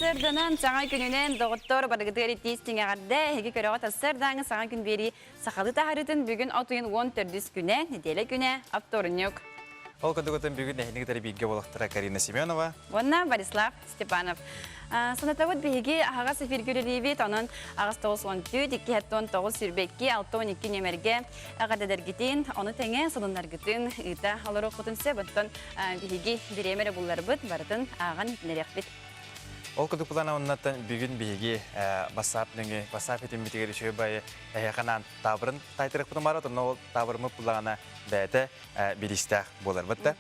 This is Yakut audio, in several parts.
Сарсыарданан саҥа күнүнэн доҕоттор барыгытыгар итиис тиҥэҕэрдэ эһиги көрөҕүт сарсыардааҥы саҥа күн биэрии сахалыы таһаарыытын бүгүн от ыйын 14 күнэ, нэдиэлэ күнэ, оптуорунньук. Ол курдугутун бүгүн эһини кытары бииргэ буолуохтара Карина Семенова уонна Борислав Степанов. Санатабыт биһиги аһаҕас эфиргэ үлэлиибит, онон аҕыс 94, 219 22, 62 нүөмэргэ эҕэрдэлэргитин, ону тэҥэ сонуннаргытын ыыта олоруоххутун сөп. Оттон биһиги бириэмэ эрэ булларбыт, барытын ааҕан иһитиннэриэхпит. Ол курдук плана оннаттан бүгүн биһиги бассаап нөҥүө бассаап этиммитигэр үчүгэй байы эһиэхэ анаан таабырын таайтарыахпытын баара, онно ол таабырыммыт буллаҕына бэйэтэ бириистээх буоларбыт да.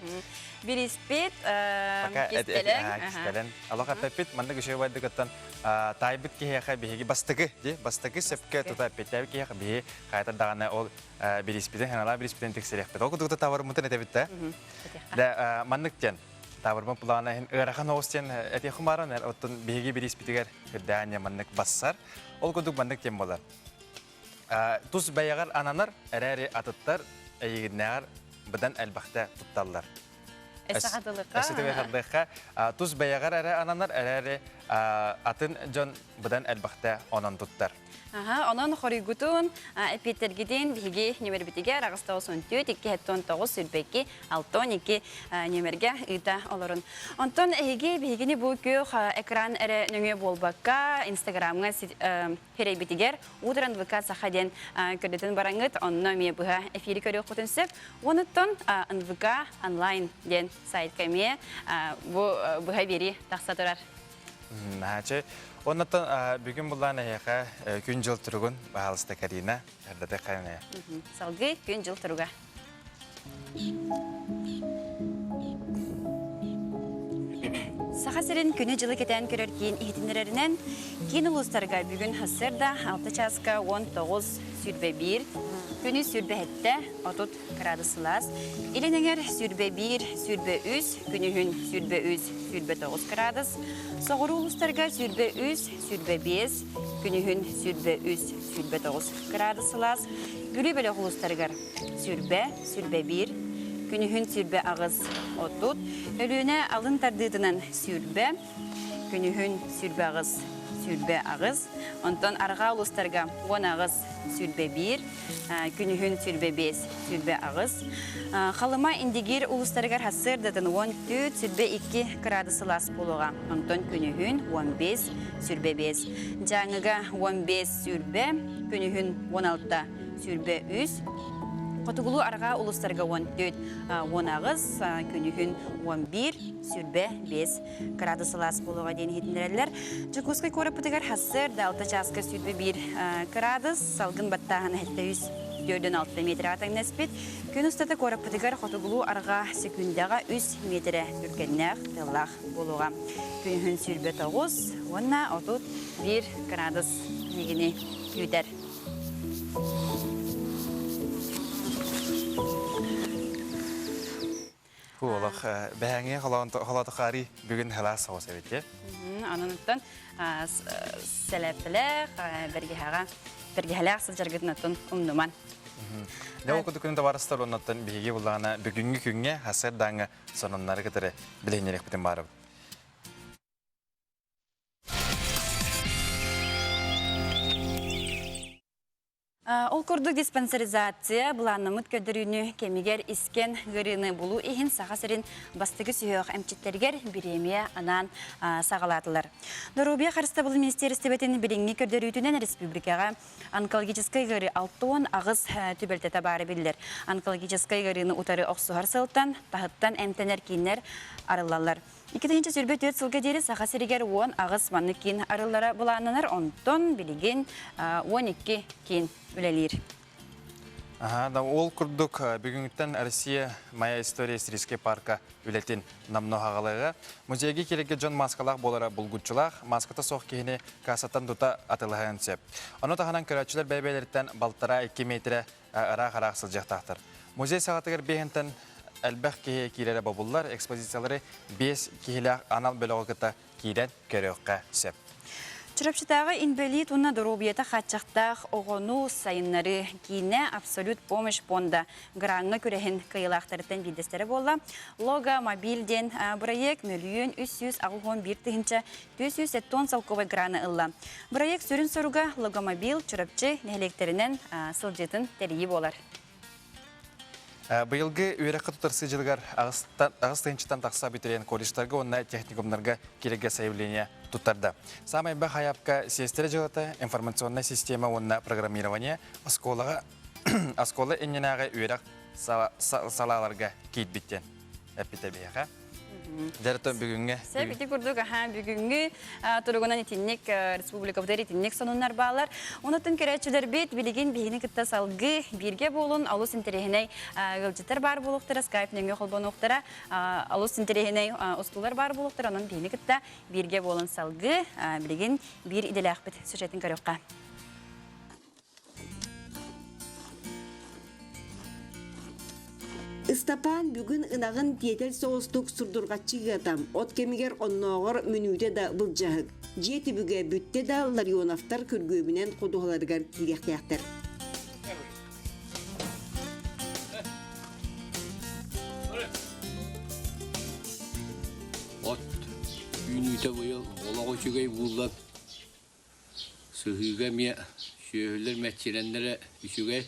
Бирииспит кистэлэҥ. Кистэлэҥ. Алох эппэппит, маннык үчүгэй байдыгыттан таайбыт киһиэхэ биһиги бастакы, ди бастакы сөпкө тута эппиттээбит киһиэхэ биһи хайата даҕаны ол бирииспитин, ханалаа бирииспитин тиксэриэхпит. Ол курдук таабырыммытын этэбит да. Да маннык диэн таабырмын плана иһин ыарахан оҕус диэн этиэххин бааран, оттон биһиги бирииспитигэр үрдээн маннык бассар. Ол курдук маннык диэн буолар. Тус бэйэҕэр ананар, эрээри атыттар эйигиннээҕэр быдан элбэхтэ тутталлар. Эсэхатылыкка. Тус бэйэҕэр эрэ ананар, эрээри атын дьон быдан элбэхтэ онон туттар. Аха, онон хоруйгутун, эпиэттэргитин биһиги нүмербитигэр 894 279 22 62 нүмергэ ыыта олорун. Онтон эһиги биһигини бу күөх экран эрэ нөҥүө буолбакка, Инстаграмҥа Хирэйбитигэр Утран НВК Саха диэн көрдөтөн бараҥыт, онно эмиэ быһа эфири көрүөххүтүн сөп. Онуттан НВК онлайн диэн сайтка эмиэ бу быһа биэрии тахса турар. Наачы. Оннотон бүгүн буллаан эһиэхэ күн-дьыл туругун баһаалыста Карина эрдэтэ хайана. Салгыы күн-дьыл туруга. Саха сирин күнү-дьылы кэтээн көрөр киин иһитиннэрэринэн, киин улуустарга бүгүн сарсыарда 6 чааска 19 21, күнү 27 30 градус сылаас, илин эҥэр 21 23, күнүһүн 23 29 градус, соҕуруу улуустарга 23 25, күнүһүн 23 29 градус сылаас, Бүлүү бөлөх улуустарыгар 20, 21, күнүһүн 28, 30, Өлүөнэ алын тардыытынан 20, күнүһүн 28, 28, онтон арҕаа улуустарга 18, 21, күнүһүн 25, 28, Халыма Индигир улуустарыгар сарсыардатын 14, 22 кыраадыс сылаас буолуоҕа, онтон күнүһүн 15, 25, Дьааҥыга 15, 20, күнүһүн 16, 23, Хотугулуу-арҕаа улуустарга 14, 18, күнүһүн 11, 25 градус сылаас буолуоҕа диэн иһитиннэрэллэр. Дьокуускай куораппытыгар сарсыарда 6 чааска 21 градус, салгын баттааһына 73 4,6 миэтэрэҕэ тэҥнэспит. Күн устата куораппытыгар хотугулуу-арҕаа секундаҕа 3 миэтэрэ түргэннээх тыаллаах буолуоҕа. Күнүһүн 29 уонна 31 градус биһигини күүтэр. Олох бэһэҥи холоотохари бүгүн хылаас соҕус эбит Онон сэлэппэлээх, бэргэһэҕэ бэргэһэлээх сылдьаргытын оттон умнуман. Дьэ ол курдук күн табаарыстар оннуттан биһиги буллаҕына бүгүҥҥү күҥҥэ сарсыардааҥҥы сонуннары кытары билиһиннэриэхпитин баарыбыт. Ол курдук диспансеризация былааннаммыт көрдөрүүнү кэмигэр искэн ыарыыны булуу иһин Саха сирин бастакы сүһүөх эмчиттэригэр бириэмийэ анаан саҕалаатылар. Доруобуйа харыстабылын министиэристибэтин билиҥҥи көрдөрүүтүнэн республикаҕа онкологическай ыарыы 68 түбэлтэтэ баара биллэр. Онкологическай ыарыыны утары охсуһар сылтан таһыттан эмтэнэр кииннэр арыллаллар. 2024 сылга диэри Саха сиригэр 18 маннык киин арыллара былааннанар, онтон билигин 12 киин үлэлиир. Аха, да ол курдук бүгүҥҥүттэн Россия Моя история историческай парка үлэтин намно хаҕалыаҕа. Музейга киирэргэ дьон маскалаах буолара булгуччулаах, маската суох киһини кассаттан тута атылаһыан сөп. Ону таһынан көрөөччүлэр бэйэ-бэйэлэриттэн балтараа-икки миэтэрэ ыраах-ыраах сылдьыахтаахтар. Музей саҕатыгар биэһинтэн элбэх киһи киирэрэ бобуллар, экспозициялары биэс киһилээх анал бөлөҕү кытта киирэн көрүөххэ сөп. Чурапчытааҕы инбэлиит уонна доруобуйата хааччахтаах оҕону сайыннарыы киинэ «Абсолют помощь» пуонда граҥҥа күрэһин кыайыылаахтарыттан биирдэстэрэ буолла. Лого мобиль диэн бырайыак 1 381 470 солкуобай граны ылла. Бырайыак сүрүн соруга Логомобил Чурапчы нэһилиэктэринэн сылдьыытын тэрийии буолар. Быйылгы үөрэххэ тутарсыы дьылыгар аҕыс тыһыынчаттан тахса абитуриент колледжтарга уонна техникумнарга киирэргэ заявление туттарда. Саамай элбэх хайаапка сиэстэрэ дьыалата, информационная система уонна программирование оскуолаҕа оскуола иннинээҕи үөрэх салааларга киирбит диэн эппитэ биһиэхэ. Дьэ, бүгүҥҥэ Сөп, ити курдук аха бүгүҥҥү туругунан итинник республикабытыгар итинник сонуннар баалар. Онотун көрөөччүлэрбит билигин биһини кытта салгыы бииргэ буолун олус интэриэһинэй ыалдьыттар баар буолуохтара, скайп нөҥүө холбонуохтара, олус интэриэһинэй устуулар баар буолуохтара. Онон биһини кытта бииргэ буолун салгыы билигин биир идэлээхпит сюжетин көрүөххэ. Ыстапаан бүгүн ынаҕын тиэтэл соҕустук сурдурҕаччы ыата, от кэмигэр оннооҕор мүнүүтэ да былдьаһык. Дьиэ түбүгэ бүттэ да Ларионовтар күргүөмүнэн ходуһаларыгар киириэхтээхтэр. От үүнүүтэ быйыл олох үчүгэй бууллан Сыһыыга эмиэ сүөһүлэр мэччирэннэрэ үчүгэй,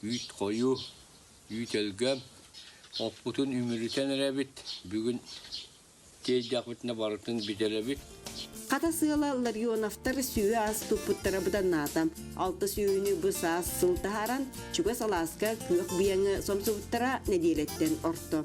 үүт хойуу, үүт өлгөм, оппутун үмүрүтэн эрэбит, бүгүн тиэйдэхпитинэ барытын бүтэрэбит. Хата сыала Ларионовтар сүөһү ас туппуттара быданнаата. Алта сүөһүнү бу саас сыл таһааран, чугас алааска күөх быйаҥы сомсубуттара нэдиэлэттэн орто.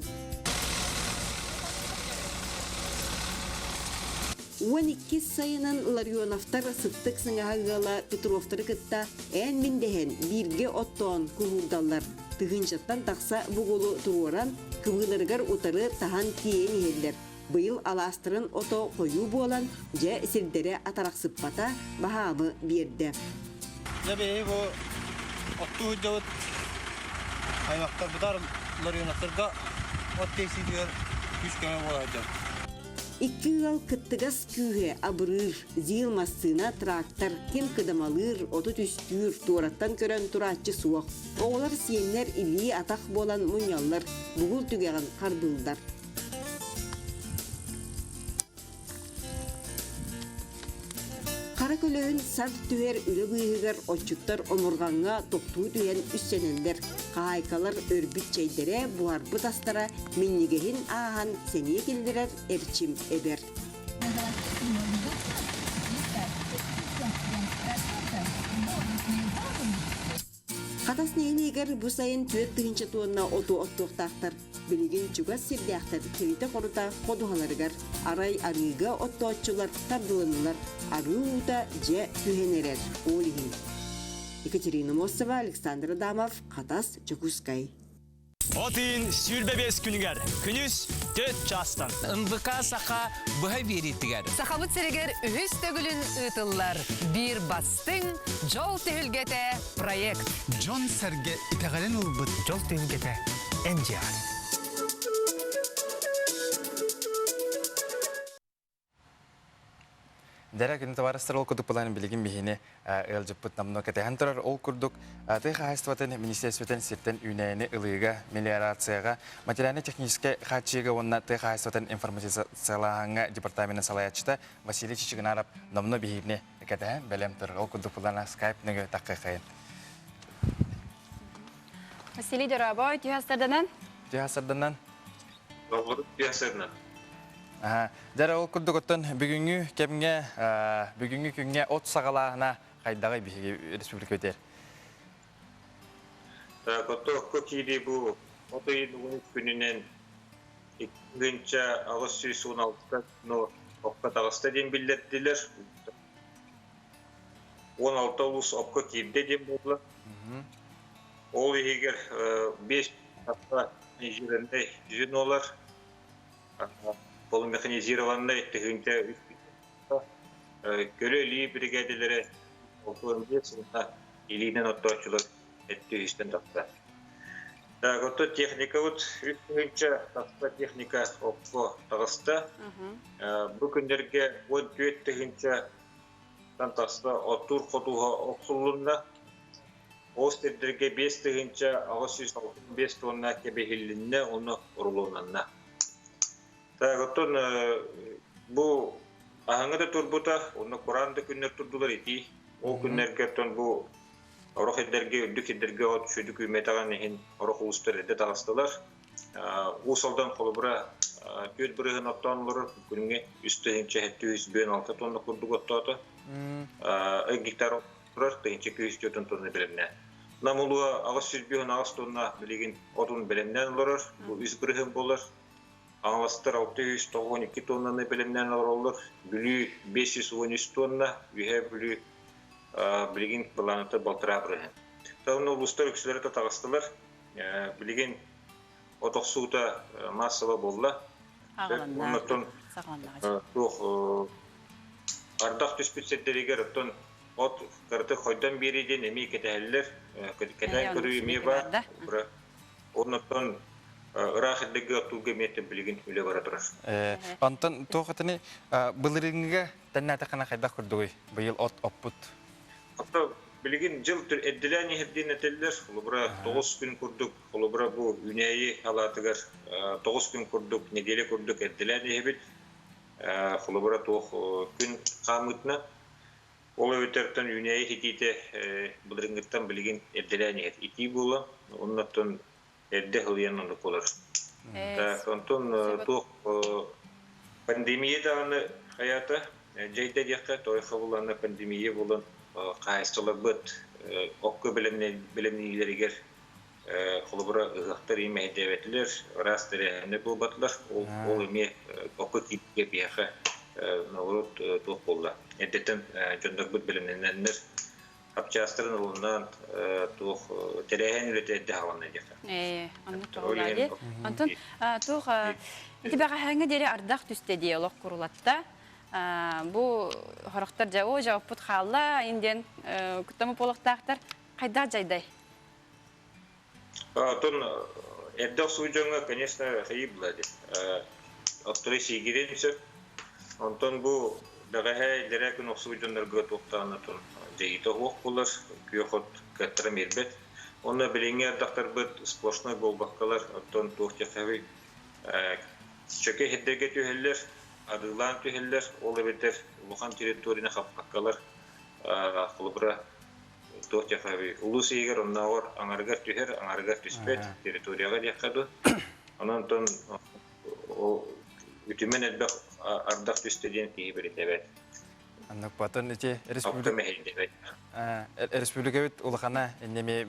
12 сайынын Ларионовтар сыттык сыҥаһа ыала Петровтары кытта эн-мин дэһэн бииргэ оттоон куһуурдаллар. Тыһыынчаттан тахса бугулу туруоран, кыбыыларыгар утары таһан тиэйэн иһэллэр. Быйыл алаастарын ото хойуу буолан, дьэ сирдэрэ атарахсыппата, баһаамы биэрдэ. Дьэ биһиги бу оттуу сылдьабыт аймахтарбытар Ларионовтарга от тиэйсиитигэр күүс-көмө буола сылдьабыт. Икки ыал кыттыгас күүһэ абырыыр, ЗИЛ массыына, трактор, ким кыдамалыыр, оту түстүүр, туораттан көрөн турааччы суох. Оҕолор сиэннэр илии-атах буолан мунньаллар, бугул түгэҕин харбыыллар. Хара көлөһүн сарт түһэр үлэ быыһыгар отчуттар омурҕаҥҥа тохтуу түһэн үссэнэллэр. Хаһаайкалар өрбүт чэйдэрэ, буһарбыт астара минньигэһин ааһан сэниэ киллэрэр эрчим эбэр. Хатас нэһилиэгэр бу сайын 4000 туонна оту оттуохтаахтар. Билигин чугас сирдээхтэр тиритэ-хорута ходуһаларыгар, арай арыыга оттооччулар тардылыннылар, арыы уута дьэ түһэн эрэр, ол иһин. Екатерина Мостова, Александр Адамов, Хатас, Дьокуускай. От ыйын 25 күнүгэр күнүс 4 чаастан НВК Саха быһа биэриитигэр Сахабыт сиригэр үһүс төгүлүн ыытыллар биир бастыҥ дьол түһүлгэтэ проект. Дьон-сэргэ итэҕэлин ылбыт дьол түһүлгэтэ эн дьиэҕэр. Дэрэ күн табаарыстар ол курдук былаан билигин биһини ыалдьыппыт намно кэтэһэн турар. Ол курдук тыа хаһаайыстыбатын министерствотын сиртэн үүнээйини ылыыга, мелиорацияҕа, материально-техническэй хааччыйыыга уонна тыа хаһаайыстыбатын информатизациялааһыҥҥа департаменын салайааччыта Василий Чичигинаров номно биһигини кэтэһэн бэлэм турар. Ол курдук былаана скайп нөҥүө таххыахайын. Василий дорообой, түһэ астарданан? Түһэ астарданан. Долгутук түһэ астарданан. Дьэ ол курдук оттон бүгүҥҥү кэмҥэ, бүгүҥҥү күҥҥэ от саҕалааһына хайдаҕый биһиги республикабытыгар? Так, оттоохко киирии бу от ыйын уон күнүнэн 2816 но окко таҕыста диэн биллэрдилэр. 16 улуус окко киирдэ диэн буолла. Ол иһигэр 5 механизированнай звенолар полумеханизированнай тыһыынча көлө-илии биригээдэлэрэ 65 уонна илиинэн оттооччулар өттү-үстэн тахса. Так, ото техникабыт үс тыһыынча тахса техника окко таҕыста. Бу күннэргэ 14 тыһыынча Тахса оттуур хотууһа охсуллунна. Ол сирдэргэ 5865 тонна кэбиһилиннэ уонна урулунанна. Так, оттон бу аһаҥа да турбута, онно кураан да күннэр турдулар итии. Ол күннэргэ оттон бу орох ирдэргэ, үрдүк ирдэргэ от сүдү күүмэтэҕин иһин орох улуустар эрдэ таҕыстылар. Уус Алдан холобура 4% оттоон олорор, күҥҥэ 3756 тонна курдук оттоото. Гектар турар, 1104 тонна бэлэмнээн. Нам улууһа 858 тонна билигин отун бэлэмнээн олорор, бу 3% буолар. Хаҥаластар 692 тоннаны бэлэмнээн олороллор. Бүлүү 513 тонна, Үөһээ Бүлүү билигин былааната 1,5%. Тонна улуустар үксүлэрэ таҕыстылар. Билигин от охсуута маассаба буолла. Оннуттан туох ардах түспүт сирдэригэр оттон от кыраты хойдон биэрии диэн эмиэ кэтэһэллэр. Кэтээн көрүү эмиэ баар. Оннуттан ыраах эрдэггэ оттуурга эмиэ билигин үлэ бара турар. Онтон туох этини былырыыҥҥыга тэннээтэххинэ хайдах курдугуй? Быйыл от оппут. Билигин дьыл эрдэлээн иһэрдиин этэллэр. Холобура, 9 күн курдук, холобура бу үүнээйи халаатыгар 9 күн курдук, нэдиэлэ курдук эрдэлээн иһэбит. Холобура, туох күн хаамыытына. Ол эбэтэртэн үүнээйи итиитэ былырыыҥҥыттан билигин эрдэлээн иһэр. Итии буола, оннуттан эрдэ сылыйан оннук буолар. Так, онтон туох пандемия даҕаны хайаата дьайда диэххэ, той хабылланна пандемия буолан хаһаайыстыбаларбыт окко бэлэмнииллэригэр холобура ыһыахтар имэһэйдээбэтилэр, ыраас тэрээһиннэр буолбатылар. Ол, ол эмиэ окко кииргэ биһиэхэ наоборот туох буолла. Эрдэттэн дьоннорбут бэлэмнэнэннэр хапчаастарын ылынан туох тэрээһин үлэтэ эрдэ хааланна диэххэ. Ээ, оннук тоҕулаа дии. Онтон туох ити бэҕэһээҥҥэ диэри ардах түстэ дии олох курулатта. Бу хорохтор дьэ оо дьэ оппут хаалла ин диэн куттаммыт буолуохтаахтар. Хайдах дьайдай? Оттон эрдэ охсубут дьоҥҥо, конечно, хайыы була дии. Оттору сиигириэн сөп. Онтон бу бэҕэһээ иллэрээ күн охсубут дьоннорго туохтаан отун дьайыыта суох буолар, күөх от кыаттара биэрбэт. Уонна билиҥҥи ардахтарбыт сплошной буолбаккалар, оттон туох диэххэ чөкө иһирдэргэ түһэллэр, арыылаан түһэллэр, ол эбэтэр улахан территорияны хаппаккалар, холобура, туох диэххэ улуус иһигэр оннооҕор аҥарыгар түһэр, аҥарыгар түспэт территорияҕа диэххэ дуу. Онон онтон үтүмэн элбэх ардах түстэ диэн киһи биритээбэт. Аннык потон ити республика республикабыт улахана иннеми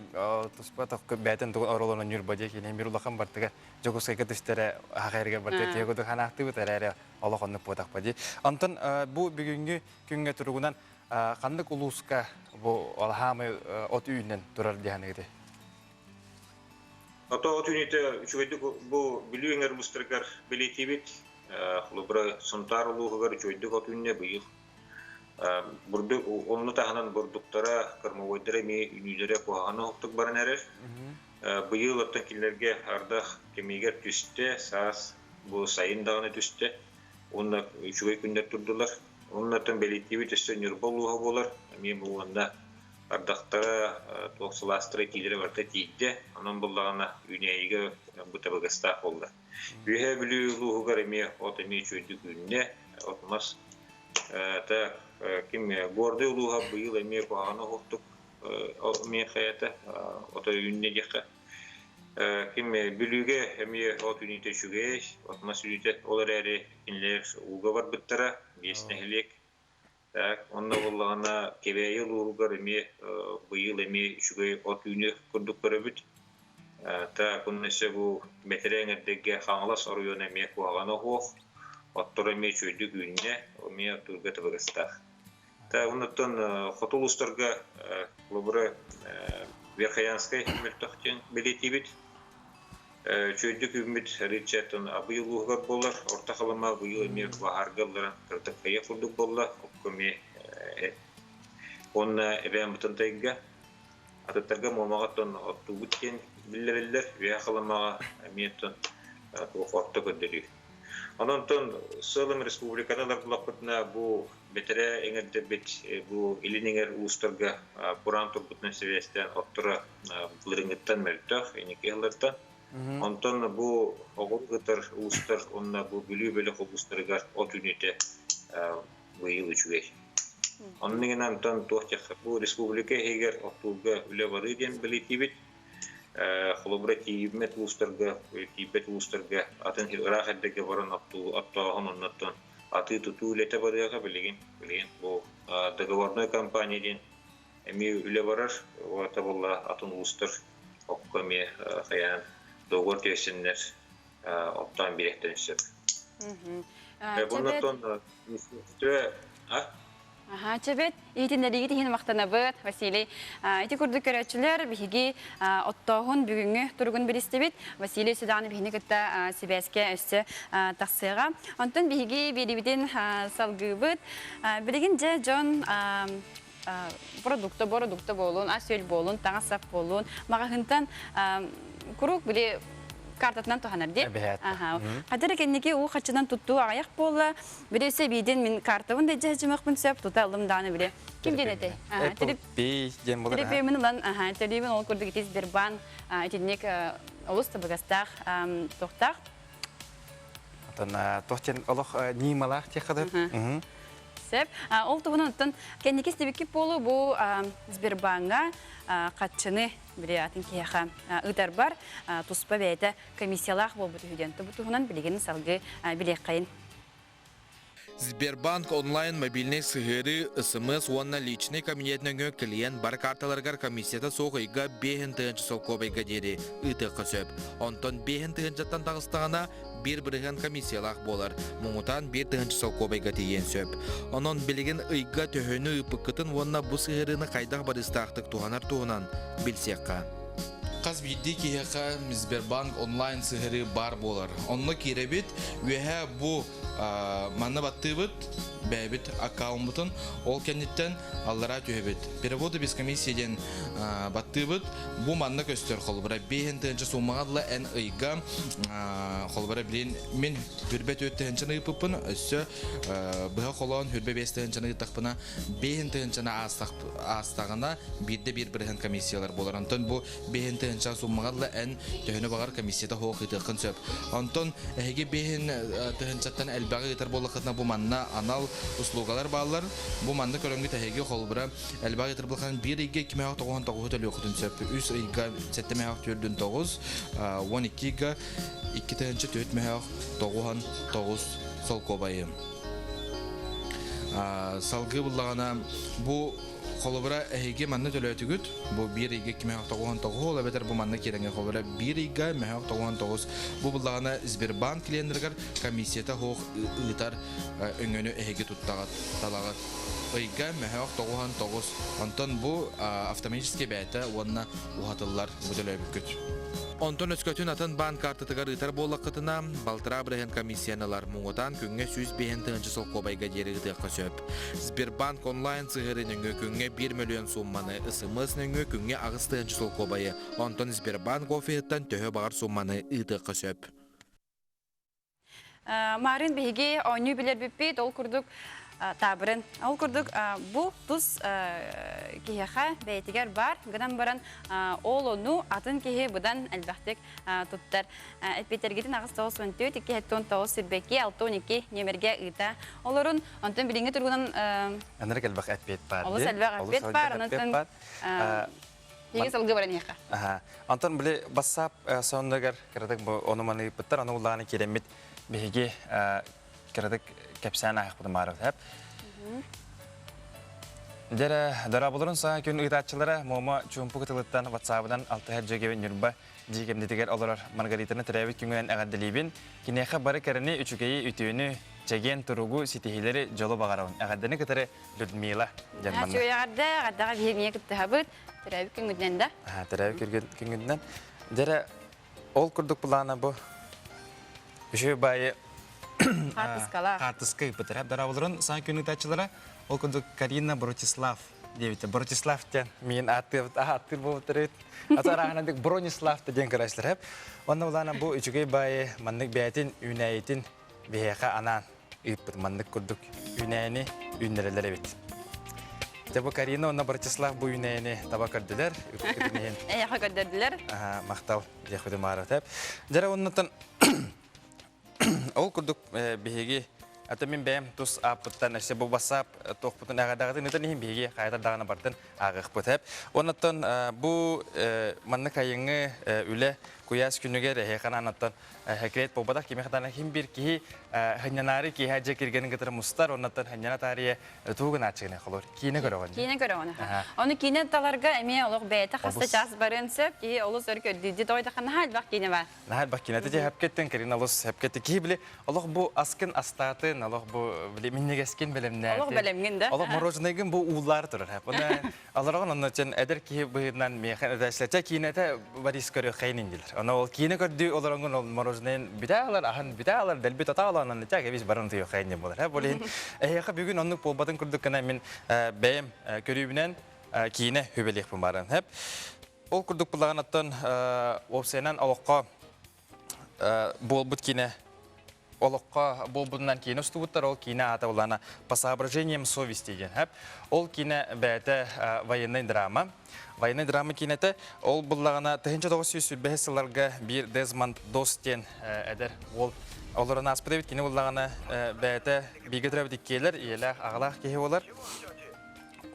туспа тохку бээтин тугун оролонон ньурба дии кини мир улахан бартыга Дьокуускайга түстэрэ хахайырга барты тиһэ кудук ханаахтыбыт эрээри олох оннук буотахпа дии. Онтон бу бүгүҥҥү күҥҥэ туругунан ханнык улууска бу алаһаамай от үүнэн турар диэханыгыты? Ото от үүнүүтэ үчүгэйдик бу Бүлүү эҥэр улуустарыгар бэлиэтиибит. Холобура, Сунтаар улууһугар үчүгэйдик от үүннэ быйыл. Бурдук онну таһынан бурдуктара, кормовойдара эмиэ үүнүүлэрэ куһаҕана оһохтук баран эрэр. Быйыл оттон кинилэргэ ардах кэмигэр түстэ, саас бу сайын даҕаны түстэ. Уонна үчүгэй күннэр турдулар. Оннуттан бэлиэтиибит өссө Ньурба улууһа буолар. Эмиэ бу уонна ардахтара, туох сылаастара итиилэрэ барыта тиийдэ. Онон буллаҕына үүнээйигэ бу табыгастаах буолла. Үөһээ Бүлүү улууһугар эмиэ от эмиэ үчүгэйдик үүннэ. От мас так ким Гордый улууһа быйыл эмиэ куһаҕана оһохтук эмиэ хайата ото үүннэ диэххэ. Ким Бүлүүгэ эмиэ от үүнүүтэ үчүгэй, от мас үүнүүтэ ол эрээри кинилэр ууга барбыттара, биэс нэһилиэк. Так, онно буоллаҕына Кэбээйи улууһугар эмиэ быйыл эмиэ үчүгэй от үүнүөх курдук көрөбүт. Так, онно өссө бу бэтэрээ эҥэрдэргэ Хаҥалас оройуона эмиэ куһаҕана суох, отторо эмиэ үчүгэйдик үүннэ, эмиэ оттуурга табыгастаах. Так, оннуттан хоту улуустарга холобура Верхоянскай мөлтөх диэн бэлиэтиибит. Үчүгэйдик үүммүт Ричардтон Абый улууһугар буолар. Орто Халыма быйыл эмиэ баһаарга ылларан кырдьыккайа курдук буолла. Окко эмиэ уонна Эбээн Бытантайга атыттарга Муомаҕа оттон оттуубут диэн биллэриллэр. Үөһээ Халымаҕа эмиэ оттон туох орто көрдөрүү. Онон сылым республиканы ылар булахпытына бу бэтэрээ эҥэрдэрбит бу илин эҥэр улуустарга кураан турбутунан сибээстээн отторо былырыҥҥыттан мөлтөх, инники ыһыллартан. Онтон бу оҕур ытар улуустар уонна бу Бүлүү бөлөх улуустарыгар от үүнүүтэ быйыл үчүгэй. Оннугунан онтон туох диэххэ бу республика иһигэр оттуурга үлэ барыы диэн бэлиэтиибит. Холобура тиийиммэт улуустарга, тиийбэт улуустарга атын ыраах эрдэргэ баран оттооһун оннуттан атыы-тутуу үлэтэ барыаҕа билигин. Билигин бу договорной компания диэн эмиэ үлэ барар. Уота буолла атын улуустар окко эмиэ хайаан договор түһэрсэннэр оттоон биэриэхтэрин сөп. Оннуттан а Аха, чэбэт, иһитиннэриигит иһин махтанабыт, Василий. Ити курдук көрөөччүлэр биһиги оттооһун бүгүҥҥү туругун билистибит. Василий Судан биһини кытта сибээскэ өссө тахсыаҕа. Онтон биһиги биэрибитин салгыыбыт. Билигин дьэ дьон продукта, бородукта буолун, ас-үөл буолун, таҥас-сап буолун, маҕаһыынтан куруук били картатынан туһанар дии. Хадыр кэнники уу хаччынан туттуу аҕыйах буолла. Били өссө эбиитин мин картабын да дьэһдьимэхпин сөп, тута ылым даҕаны били. Ким диэн этэй? Apple Pay диэн буолар. Төлөпүөмүн ылан, төлүүбүн ол курдук ити Сбербанк итинник олус табыгастаах туохтаах. Отон туох диэн олох ньыымалаах диэххэ да. Сөп. Ол туһунан оттон кэнники истибиккит буолуо бу Сбербаҥҥа хаччыны били атын киһиэхэ ыытарбар туспа бэйэтэ комиссиялаах буолбут үһү диэн. Бу туһунан билигин салгыы билиэххэйин. Сбербанк онлайн мобильнай сыһыарыы, СМС уонна личный кабинет нөҥүө клиент бар карталарыгар комиссията суох ыйга 5 тыһыынча солкуобайга диэри ыытыахха сөп. Онтон 5 тыһыынчаттан таҕыстаҕына 1 бырыһыан комиссиялаах буолар, муҥутаан 1 тыһыынча солкуобайга тиийиэн сөп. Онон билигин ыйга төһөнү ыыппыккытын уонна бу сыһыарыыны хайдах барыстаахтык туһанар туһунан билсиэххэ. Хас биирдии киһиэхэ Сбербанк онлайн сыһыарыы баар буолар. Онно киирэбит, үөһэ бу манна баттыыбыт, бэйэбит аккаунмутун, ол кэнниттэн аллараа түһэбит. Переводы без комиссии диэн баттыыбыт. Бу манна көстөр холобура 5 тыһыынча суумаҕа дылы эн ыйга холобура билин мин хүрбэ 4 тыһыынчаны ыыппыппын, өссө быһа холоон хүрбэ 5 тыһыынчаны ыыттахпына 5 тыһыынчаны аастаҕына биирдэ биир бырыһыан комиссиялар буолар. Онтон бу биэһин тыһыынча суммаҕа ыла эн төһөнү баҕар комиссията суох ыытыаххын сөп. Онтон эһиги биэһин тыһыынчаттан элбэҕи ыытар буоллаххытына бу манна анал услугалар бааллар. Бу манна көрөҥҥүт эһиги холобура элбэҕи ыытар буоллаххытына биир ыйга икки мөһөөх тоҕуһун тоҕуһу төлүөххүтүн сөп. Үс ыйга сэттэ мөһөөх түөрдүн тоҕус, 12 ыйга 2 4 мөһөөх тоҕуһан тоҕус солкуобайы. Салгыы буллаҕына бу холобура эһиги манна төлөөтүгүт бу биир ыйга 2 9 9 ол эбэтэр бу манна киирэҥҥэ холобура биир ыйга мөһөөх 99 бу буллаҕына Сбербанк клиеннэригэр комиссията суох ыытар өҥөнү эһиги туттаҕыт талаҕыт ыйга мөһөөх 99 онтон бу автоматически бэйэтэ уонна уһатыллар бу төлөөбүккүт. Онтон өскөтүн атын баан картатыгар ыытар буоллаххытына, балтараа бырыһыан комиссияны ылар, муҥутаан күҥҥэ 105 тыһыынча солкуобайга диэри ыытыахха сөп. Сбербанк онлайн сыһыары нөҥүө күҥҥэ 1 мөлүйүөн суумманы, СМС нөҥүө күҥҥэ 8 тыһыынча солкуобайы, онтон Сбербанк офиһыттан төһө баҕар суумманы ыытыахха сөп. Марын биһиги оонньуу билэрбиппит, ол курдук таабырын. Ол курдук бу тус киһиэхэ бэйэтигэр бар, гынан баран ол ону атын киһи быдан элбэхтик туттар. Эппиэтэргитин 894 279 сүрбэки 612 нүөмэргэ ыыта олорун. Онтон билиҥҥи туругунан Анарык элбэх эппиэт бар. Олус элбэх эппиэт бар. Онтон Еге салгы баран иһэхэ. Антон били бассаап соннугар кыратык бу ону маны ыыппыттар, аны улааны киирэммит биһиги кыратык кэпсээн аахпытын баарабыт хэп. Дьэрэ, дорооболорун саҥа күн ыытааччылара Муома Чуумпу кытылыттан ватсаабынан алтыһар дьүөгэбин Ньурба дьиикэмдитигэр олорор Маргаританы төрөөбүт күҥүнэн эҕэрдэлиибин. Киниэхэ бары кэрэни, үчүгэйи, үтүөнү, чэгиэн туругу, ситиһиилэри, дьолу баҕарабын. Эҕэрдэни кытары Людмила диэн манна. Үчүгэй эҕэрдэ, эҕэрдэҕэ биһиги эмиэ кыттыһабыт. Төрөөбүт күҥҥүтүнэн да? Төрөөбүт күҥҥүтүнэн. Дьэрэ, ол курдук былаана бу үчүгэй баайы Хаартыскалаах. Хаартыска ыыппыттара. Дорооболорун саҥа күн ыытааччылара. Ол курдук Карина Бротислав диэбитэ. Бротислав диэн миин ааттыыр ааттыыр буолбуттар эбит. Ата арааһынан Бронислав диэн көрөөччүлэр. Онно былаана бу үчүгэй баайы маннык бэйэтин үүнээйитин. биһиэхэ анаан ыыппыт маннык курдук үүнээни үүннэрэллэр эбит. Дьэ бу Карина уонна Братислав бу үүнээни таба көрдүлэр. Үппүтүн иһин. Эйэхэ көрдөрдүлэр. Аха, махтал диэхпитин баарат. Дьэ оннуттан Ол курдук биһиги ата мин бэйэм тус ааппыттан өссө бу WhatsApp туохпутун эҕэрдэҕитин ыытан иһин биһиги хайатар даҕаны бардын ааҕыахпыт эп. Оннуттан бу маннык айыҥҥы үлэ куйаас күнүгэр эһиэхэ анаан секрет буолбатах кимиэхэ даҕаны ким биир киһи хынньанаары киэһэ дьиэ кэргэнин кытары мустар оннуттан хынньана таарыйа тугу гынааччыгын холор киинэ көрөҕүн Киинэ көрөҕүн Ону киинэ таларга эмиэ олох бэйэтэ хаста чаас барыан сөп киһи олус өр көрдүүдү тоойдохха наһаа элбэх киинэ бар Наһаа элбэх киинэ ити хэпкеттен кэрин олус хэпкетти киһи били олох бу аскын астаатын олох бу били минньигэскин бэлэмнээтин Олох бэлэмҥин да олох мороженайгын бу ууллаары турар хэп оны аларагын онно чен эдэр киһи быһыытынан миэхэ эдээшлэтэ киинэтэ Борис көрүөххэйин индилер оны ол киинэ көрдүү олоронгун ол мороженайын бүтэ алар аһын бүтэ алар дэлби тата аланан тя кэбис баран тыйыаххайын диэн буолар хэп ол иһин эһиэхэ бүгүн оннук буолбатын курдук гына мин бэйэм көрүүбүнэн киинэ хүбэлиэхпин бааран хэп Ол курдук буллаҕын оттон уопсайынан олоххо буолбут киинэ олоххо буолбутунан киинэ устубуттар ол киинэ аата буллаҕына по соображениям совести диэн хэп ол киинэ бэйэтэ военный драма военный драма киинэтэ ол буллаҕына 1925 сылларга биир Дезмонд Дос диэн эдэр уол олорон ааспыт эбит кини буллаҕына бэйэтэ бииргэ төрөөбүт иккиэлэр ийэлээх аҕалаах киһи буолар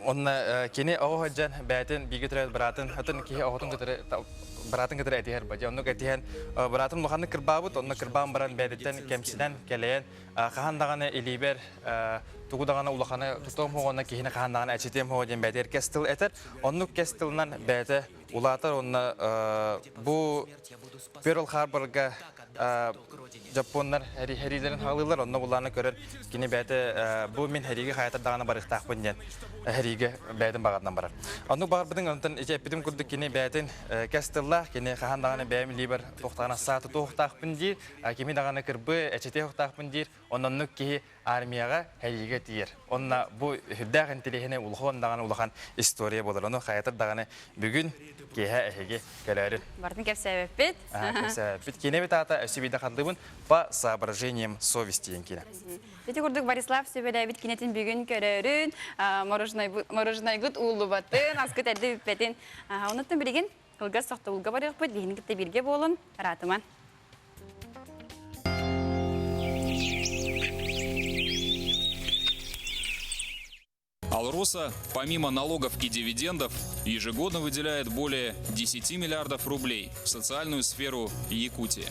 Онно кини оҕо сылдьан бэйэтин бииргэ төрөөбүт быраатын атын киһи оҕотун кытары быраатын кытары этиһэр ба. Дьэ оннук этиһэн быраатын улаханнык кырбаабыт, онно кырбаан баран бэйэтиттэн кэмсинэн кэлэйэн хаһан даҕаны илиибэр тугу даҕаны улаханы тутуом уонна киһини хаһан даҕаны эчитиэм суоҕа диэн бэйэтигэр кэс тыл этэр. Оннук кэс тылынан бэйэтэ улаатар уонна бу Перл Харборга дьоппуоннар хэриилэрин хаалыылар онно булааны көрөн кини бэйэтэ бу мин хэриигэ хайатар даҕаны барыахтаахпын диэн хэриигэ бэйэтин баҕатынан барар. Оннук баҕарбытын онтон ити эппитим курдук кини бэйэтин кэс тыллаах кини хаһан даҕаны бэйэм илиибэр туохтаҕына сааты туохтаахпын диир кими даҕаны кырбы эчитиэ туохтаахпын диир оннук киһи армияҕа хэриигэ тиийэр. Онно бу сүрдээх интэриэһинэй улахан даҕаны улахан история буолар. Ону хайатар даҕаны бүгүн киэһэ эһиги кэлээрин. Бартын кэпсээбэппит. Кэпсээбэппит. Киинэбит аата өссө биирдэ хардыбын по соображениям совести диэн киинэ. Ити курдук Борислав сүбэлээбит кинэтин бүгүн көрөрүн, мороженайгыт ууллубатын, аскыт эрдэ бүппэтин. Онуттан билигин кылгас сохтобулга барыахпыт, биһини кытта бииргэ буолун, ыраатыман. Алроса, помимо налогов и дивидендов, ежегодно выделяет более 10 миллиардов рублей в социальную сферу Якутии.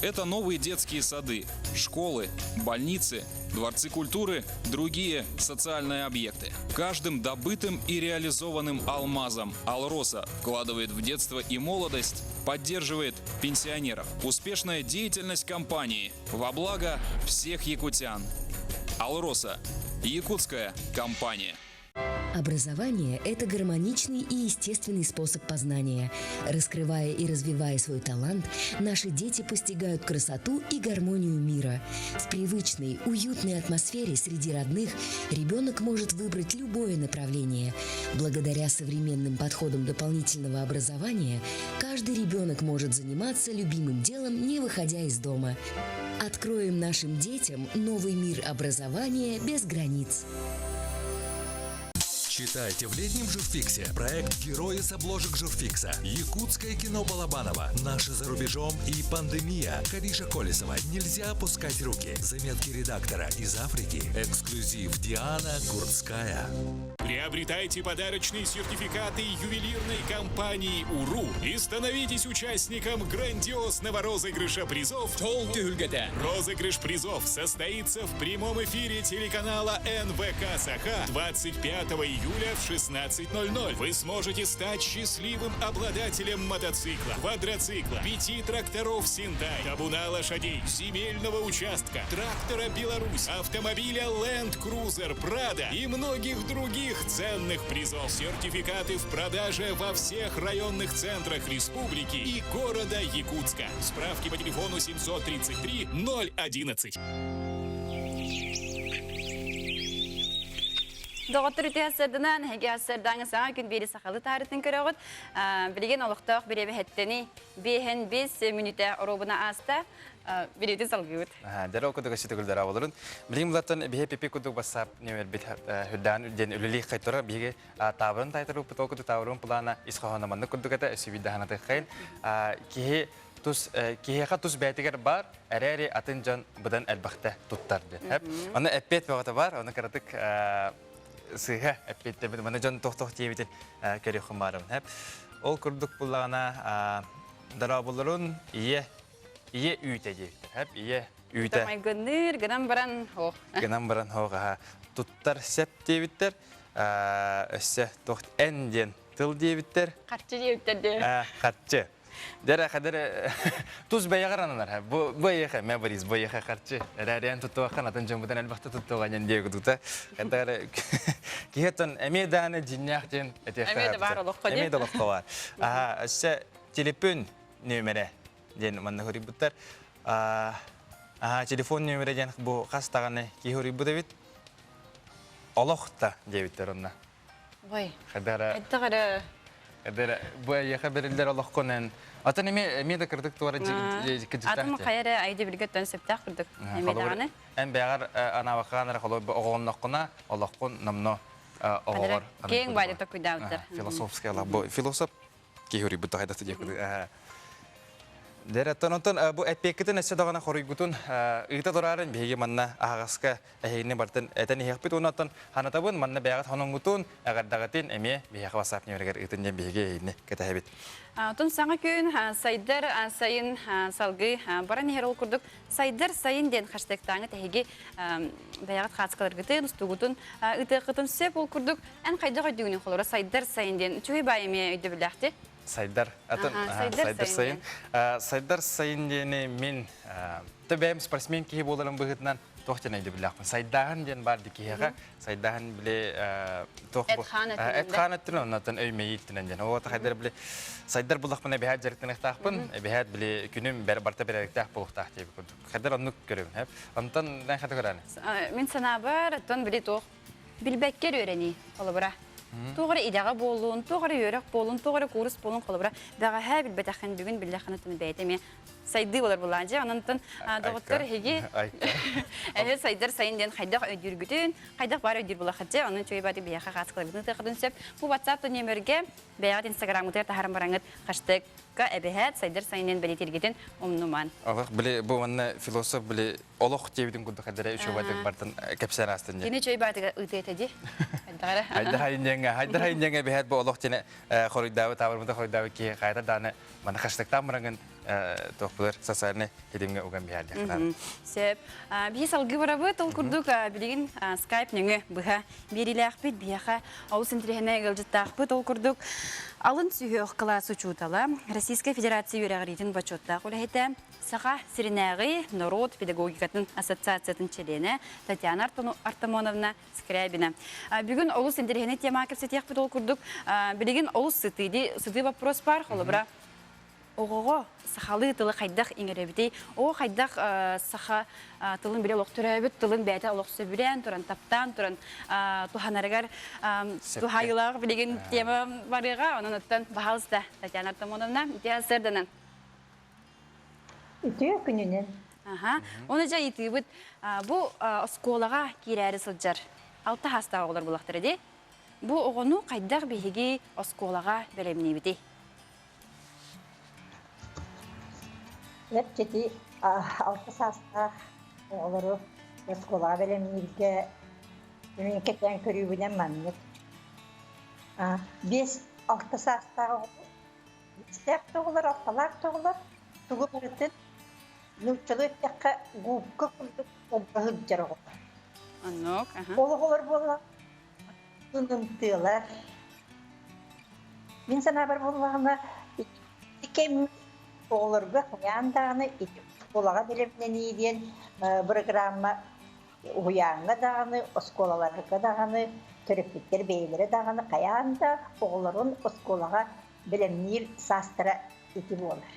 Это новые детские сады, школы, больницы, дворцы культуры, другие социальные объекты. Каждым добытым и реализованным алмазом Алроса вкладывает в детство и молодость, поддерживает пенсионеров. Успешная деятельность компании во благо всех якутян. Алроса – якутская компания. Образование – это гармоничный и естественный способ познания. Раскрывая и развивая свой талант, наши дети постигают красоту и гармонию мира. В привычной, уютной атмосфере среди родных ребенок может выбрать любое направление. Благодаря современным подходам дополнительного образования каждый ребенок может заниматься любимым делом, не выходя из дома. Откроем нашим детям новый мир образования без границ. Читайте в летнем журфиксе проект «Герои с обложек журфикса», Якутское кино Балабанова, «Наши за рубежом» и «Пандемия», Кариша Колесова «Нельзя опускать руки», заметки редактора из Африки, эксклюзив Диана Курцкая. Приобретайте подарочные сертификаты ювелирной компании «Уру» и становитесь участником грандиозного розыгрыша призов Розыгрыш призов состоится в прямом эфире телеканала НВК «Саха» 25 июля в 16.00. Вы сможете стать счастливым обладателем мотоцикла, квадроцикла, пяти тракторов «Синтай», табуна лошадей, земельного участка, трактора «Беларусь», автомобиля «Ленд Крузер», «Прада» и многих других ценных призов. Сертификаты в продаже во всех районных центрах республики и города Якутска. Справки по телефону 733 011. Доҕоттор үтүө сырдынан, эһиги сырдаҥы саҥа күн биэри сахалы таарытын көрөҕүт. Билигин олохтоох бириэмэһэттени биэһэн бис мүнүтэ оруобуна ааста. Билети салгыбыт. Дәрі ол кудук өссө болорун. Билим булаттан биһи пипи кудук бассап нөмер бит хүрдээн үрден үлелих хайтора биһиги табырын тайтар уппут ол кудук табырын плана ис хоһоно маннык курдук этэ өссө биддаһана тыххайын. Киһи тус киһиэхэ тус бээтигэр бар эрээри атын дьон быдан элбэхтэ туттар диэн. Оны эппиэт бөҕөтө бар, оны кыратык сыыһа эппиэттэммит, маны дьон тох-тох диэбитин көрүөххүн баарым. Ол курдук буллаҕына дорооболорун ийэ ийэ үүтэ диэбиттэр. Ийэ үүтэ. Майгынныыр, гынан баран хоох. Гынан баран хоох аха. Туттар сеп диэбиттэр. Өссө туох эн диэн тыл диэбиттэр. Харчы диэбиттэр диэ. Харчы. Дэрэ хадэр тус бэйэҕэр ананар. Бу бу эйиэхэ мэ Борис, бу эйиэхэ харчы. Эрээриэн туттуоххан атын дьоммутун элбэхтэ туттуоҕа диэн диэ кутута. Хадэр киһи оттон эмиэ дааны дьиннээх диэн этиэххэ. Эмиэ да баар олоххо Эмиэ да олоххо баар. Аха, өссө телефон нүөмэрэ диэн манна хоруйбуттар. Аха, телефон нүөмэрэ диэн бу хас даҕаны киһи хоруйбут эбит. Олох та диэбиттэр онно. Ой. Хадара. Хайдах Эдэр бу эйиэхэ бериллер олоххунан атын эми эми да кырдык туора кыдьыктаах. Атын хайа айды билге төн сөптөөх кырдык. Эми даҕаны. Эн бэҕэр анаабакаан эрэ холобур оҕонноххуна олоххун номно оҕоҕор. Киэҥ баайда токуйдаабыттар. Философская бу философ киһи уруйбут хайда диэк Дэр онтон бу эппиэккитин өссө даҕаны хоруйгутун ыыта турарын биһиги манна аһаҕаска эһигини бартын этэн иһиэхпит уонна оттон ханатабын манна бэйэҕит хоноҥҥутун эҕэрдэҕитин эмиэ биһиэхэ WhatsApp нүөмэригэр ыытын диэн биһиги эһигини кэтэһэбит. Отон саҥа күн сайдар сайын салгыы баран иһэр ол курдук сайдар сайын диэн хаштыктааҥы тэһиги бэйэҕит хаацкаларгытын, устугутун ытыаххытын сөп ол курдук эн хайдах өйдүүгүнүн холоро сайдар сайын диэн үчүгэй баай эмиэ өйдөбүллээхти. Сайдар атын сайдар сайын сайдар сайын диэни мин бэйэм спортсмен киһи буоларым быһыытынан туох диэн өйдөбүллээхпин. Сайдааһын диэн баар киһиэхэ сайдааһын били туох эт-хаан өттүнэн оннотон өй-мэйии өттүнэн диэн. Ол хайдар били сайдар буллахпына эбэһээт дьарыктаныахтаахпын, эбэһээт били күнүм барта бэрээдэктээх буолуохтаах диэбит курдук. Хайдар оннук көрөбүн. Онтон эн хата көрөөнү? Мин санаабар, оттон били туох билбэккэр үөрэнии, холобура. Туох эрэ идэҕэ буоллун, туох эрэ үөрэх буоллун, туох эрэ куурус буоллун, холобура, бэҕэһээ билбэтэххин бүгүн биллэххин оттон бэйэтэ эмиэ сайдыы болар булаан дьэ онон доҕоттор эһиги эһи сайдар сайын диэн хайдах өйдүүргүтүн хайдах баар өйдүүр булахыт дьэ онон үчүгэй баатык биһиэхэ хааскыларгытын тыахытын сөп бу WhatsApp нүөмэргэ бэйэҕит инстаграмҥытыгар таһааран бараҥыт хаштыгка эбэһээт сайдар сайын диэн бэлиэтииргитин умнуман Олох били бу манна философ били олох диэбитин курдук хайдара үчүгэй баатык бартын кэпсээн аастын дьэ. Кини үчүгэй баатыга ыытыы этэ ди. Хайдар хайньаңа хайдар хайньаңа эбэһээт бу олох диэн хоруйдаабыт таабырмыта хоруйдаабыт киһи хайта дааны Маны хаштыктаан бараҥын туохпулар социальнай ситимҥэ уган биһиэхэ Сөп. Биһи салгыы барабыт. Ол курдук билигин скайп нөҥүө быһа биэриилээхпит. Биһиэхэ олус интэриэһинэй ыалдьыттаахпыт. Ол курдук алын сүһүөх кылаас учуутала, Российскай Федерация үөрэҕириитин бочуоттаах үлэһитэ, Саха сиринээҕи норуот педагогикатын ассоциациятын чилиэнэ Татьяна Артамоновна Скрябина. Бүгүн олус интэриэһинэй темаҕа кэпсэтиэхпит ол курдук. Билигин олус сытыы, сытыы вопрос бар. Холобура, оҕоҕо сахалыы тылы хайдах иҥэрэбитий? Оҕо хайдах саха тылын билэ олох төрөөбүт тылын бэйэтэ олох сөбүлээн туран, таптаан туран туһанарыгар туһаайыылаах билигин тема барыаҕа. Онон оттон баһаалыста Татьяна Артамоновна, ити сырданан. Үтүө күнүнэн. Аха. Оны дьэ ыйытыыбыт бу оскуолаҕа киирээри сылдьар алта саастаах оҕолор буоллахтара дии. Бу оҕону хайдах биһиги оскуолаҕа бэлэмниибитий? Чэпчэки алта саастаах оҕолору оскуолаҕа бэлэмнииргэ мин кэтээн көрүүбүнэн маннык. Биэс алта саастаах оҕо Истээх тоҕолор, алталаах тоҕолор тугу барытын нууччалыы эттэххэ губка курдук олбо сылдьар оҕолор. Оннук, аха. Ол оҕолор буолла ынымтыалар. Мин санаабар буоллаҕына ити кэм оҕолорго хайаан даҕаны ити оскуолаҕа бэлэмнэнии диэн бырагыраамма уһуйааҥҥа даҕаны, оскуолаларга даҕаны, төрөппүттэр бэйэлэрэ даҕаны хайаан да оҕолорун оскуолаҕа бэлэмниир саастара ити буолар.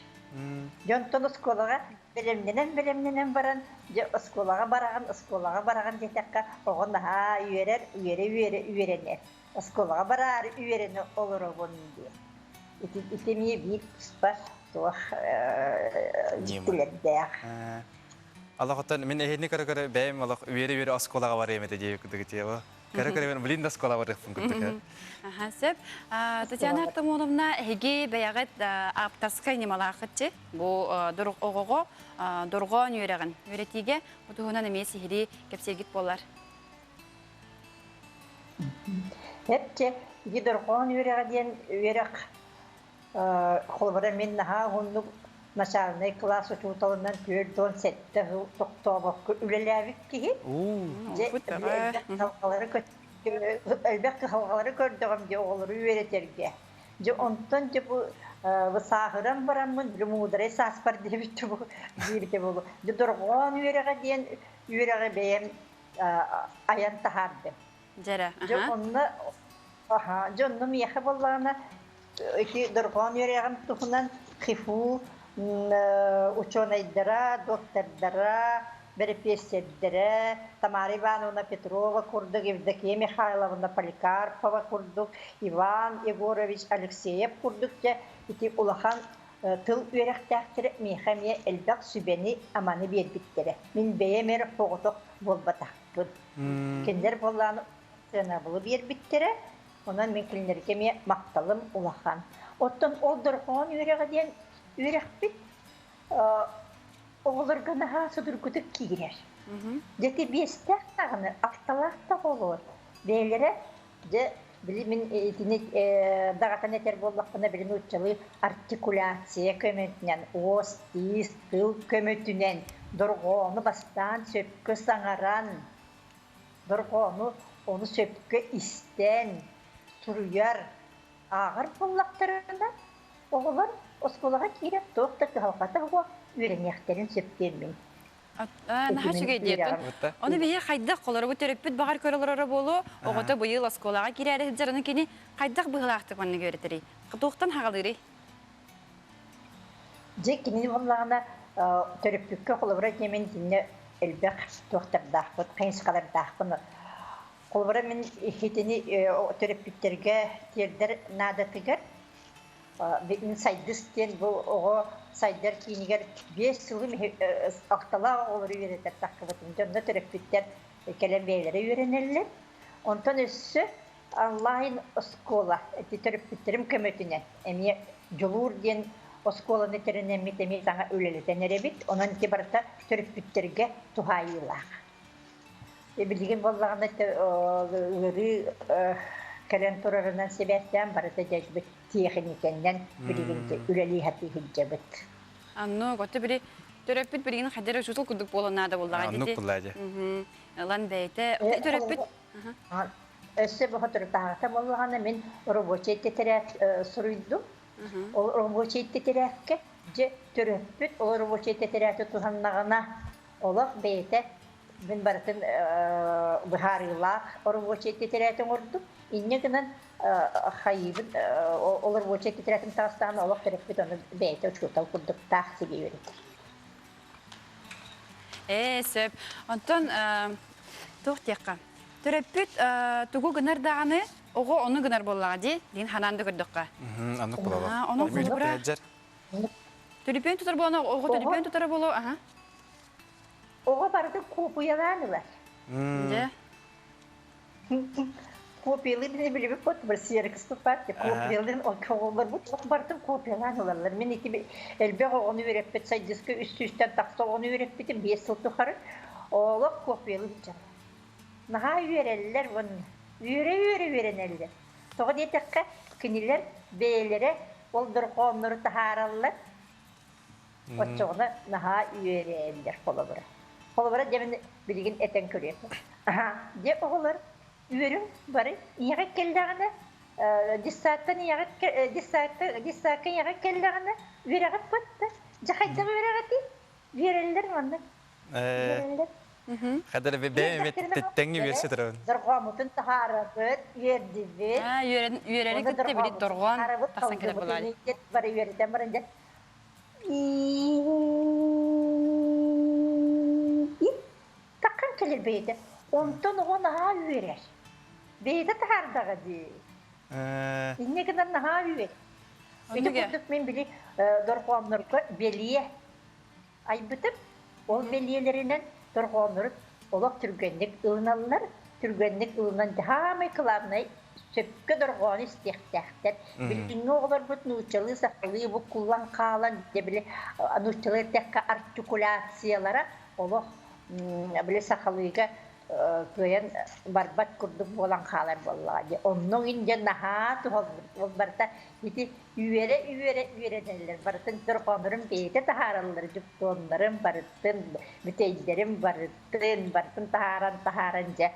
Дьонтон оскуолаҕа бэлэмнэнэн-бэлэмнэнэн баран, дьэ оскуолаҕа бараҕын, оскуолаҕа бараҕын диэтэххэ, оҕо наһаа үөрэр, үөрэ-үөрэ үөрэнэр. Оскуолаҕа бараары үөрэнэ олоробун диэн. Ити, ити эмиэ биир туспа. туох дьиктилэрдээх. Аллах мин эһини көрө-көрө бэйэм олох үөрэ-үөрэ оскуолаҕа барыам этэ диэбит курдук этиэ Көрө-көрө блин да оскуолаҕа барыахпын курдук. Аха, сөп. Татьяна Артамоновна, эһиги бэйэҕит ааптарскай ньымалааххытчы. Бу оҕоҕо дорҕоон үөрэҕин үөрэтиигэ бу туһунан эмиэ сиһилии кэпсииргит буолар. Эпчэ, ити дорҕоон үөрэҕэ диэн үөрэх Холобура, мин наһаа уһуннук начальнай кылаас учууталынан 47 сыл тохтообокко үлэлээбит киһи. Дьэ, элбэх кыһалҕалары элбэх кыһалҕалары көрдөҕүм дьэ оҕолору үөрэтэргэ. Дьэ, онтон дьэ бу сааһыран бараммын, били муударай сааспар диэбит диэбитэ буолуо. Дьэ, дорҕоон үөрэҕэ диэн үөрэҕи бэйэм айан таһаардым. Дьэрэ. Дьэ, онно дьэ, онно миэхэ буоллаҕына Ити дорҕоон үөрэҕин туһунан ХИФУ учуонайдара, доктордара, бэрэпиэссэрдэрэ Тамара Ивановна Петрова курдук, Евдокия Михайловна Поликарпова курдук, Иван Егорович Алексеев курдук дьэ ити улахан тыл үөрэхтээхтэрэ миэхэ эмиэ элбэх сүбэни-аманы биэрбиттэрэ. Мин бэйэм эрэ соҕотох буолбатахпын. Кинилэр буоллаан сыанабылы биэрбиттэрэ, Онон мин кинилэргэ эмиэ махталым улахан. Оттон ол дорҕоон үөрэҕэ диэн үөрэхпит оҕолорго наһаа судургутук киирэр. Дьэ ити биэстээх даҕаны, алталаах да оҕолор бэйэлэрэ дьэ били мин итини даҕатан этэр буоллахпына били нууччалыы артикуляция көмөтүнэн, уос, тиис, тыл көмөтүнэн дорҕоону бастаан сөпкө саҥаран Дорҕоону ону сөпкө истэн, суруйар, ааҕар буоллахтарына, оҕолор оскуолаҕа киирэн туох да кыһалҕата суох үөрэниэхтэрин сөп диэммин. Наһаа үчүгэй диэтин. Ону биһи хайдах холоробу төрөппүт баҕар көрө олороро буолуо, оҕото быйыл оскуолаҕа киирээри сылдьар, аны кини хайдах быһыылаахтык маннык үөрэтэрий? Туохтан хаҕалыырый? Дьэ кинини буоллаҕына төрөппүккэ холобура диэмин итиннэ элбэх туохтардаахпыт, хайысхалардаахпын. Холобура мин итини төрөппүттэргэ тиэрдэр наадатыгар мин Сайдыс диэн бу оҕо сайдар киинигэр 5 сылым алталаах оҕолору үөрэтэр тахсыбытым. Дьонно төрөппүттэр кэлэн бэйэлэрэ үөрэнэллэр. Онтон өссө онлайн оскуола ити төрөппүттэрим көмөтүнэн эмиэ Дьулуур диэн оскуоланы тэринэммит эмиэ саҥа үлэлэтэн эрэбит. Онон ити барыта төрөппүттэргэ туһаайыылаах. Билигин буоллаҕына ыарыы кэлэн турарынан сибээстээн барыта дьайбыт тиэхиньикэннэн билигин үлэлии сатыы сылдьабыт. Анну, готу били төрөппүт билигин хайдара учуутал курдук буолан наада буоллаҕа Аннук буоллаа дьэ. Ылан бэйэтэ төрөппүт Өссө бохотурутааҕыта буоллаҕына мин рабочай тэтэрээт суруйдум. Ол рабочай тэтэрээккэ дьэ төрөппүт ол рабочай тэтэрээти туһаннаҕына олох бэйэтэ мин барытын быһаарыылаах рабочай тэтэрээт оҥордум. Инньэ гынан хайыыбын ол рабочай тэтэрээтин таҕыстаҕына олох төрөппүт ону бэйэтэ учуутал курдук таах сиби үөрэтэр. Ээ, сөп. Онтон туох диэххэ? Төрөппүт тугу гынар даҕаны, оҕо ону гынар буоллаҕа дии, диин ханаан да көрдөххө. Оннук буолар. Онон холобура Төлөпүөн тутар буолан оҕо төлөпүөн тутара буолуо, аха. Оҕо барытын куопуйалаан ылар. Дьэ. Копиялыыр били билибит бот Россия партия копиялыыр оҕолорбут барытын копиялаан ылаллар. Мин ити элбэх оҕону үөрэппит сайдыска үс сүүстэн тахса оҕону үөрэппитим 5 сыл тухары олох копиялыы сылдьаллар. Наһаа үөрэллэр уонна үөрэ-үөрэ үөрэнэллэр. Тоҕо диэтэххэ кинилэр бэйэлэрэ ол дорҕооннору таһаараллар Оччоҕуна наһаа үөрээллэр холобура. Холобура дьэ мин билигин этэн көрүөм. Аһаа, дьэ оҕолор үөрүҥ бары ийэҕит кэллэҕинэ дьыссааттан ийэҕит дьыссаакка дьыссаакка ийэҕит кэллэҕинэ үөрэҕит батта. Дьэ хайдах үөрэҕитий? Үөрэллэр маннык. Үөрэллэр. Хадыр бэйэм тэҥҥи үөрсэ турабын. Дорҕооммутун таһаарабыт, үөрдүбүт. Үөрэри кытта били дорҕоон тахсан кэлэр буолаары. Бары үөрэтэн баран дьэ Таккан кэлэр бэйэтэ. Онтон оҕо наһаа үөрэр. Бэйэтэ таһаардаҕа дии. Инньэ гынан наһаа үөрэр. Ити курдук мин били дорҕооннорго бэлиэ айбытым. Ол бэлиэлэринэн дорҕооннору олох түргэнник ылыналлар, түргэнник ылынан саамай кылаабынай сөпкө дорҕоону истиэхтээхтэр. Билиҥҥи оҕолорбут нууччалыы, сахалыы буккуллан хаалан, дьэ били нууччалыы эттэххэ артикуляциялара олох били сахалыыга кыайан барбат курдук буолан хаалар буоллаҕа дии. Онно иҥин дьэ наһаа туһаллыбыт. Ол барыта ити үөрэ-үөрэ үөрэнэллэр. Барытын дорҕооннорун бэйэтэ таһаараллар, дьуптуоннарын барытын, бүтэйдэрин барытын, барытын таһааран таһааран дьэ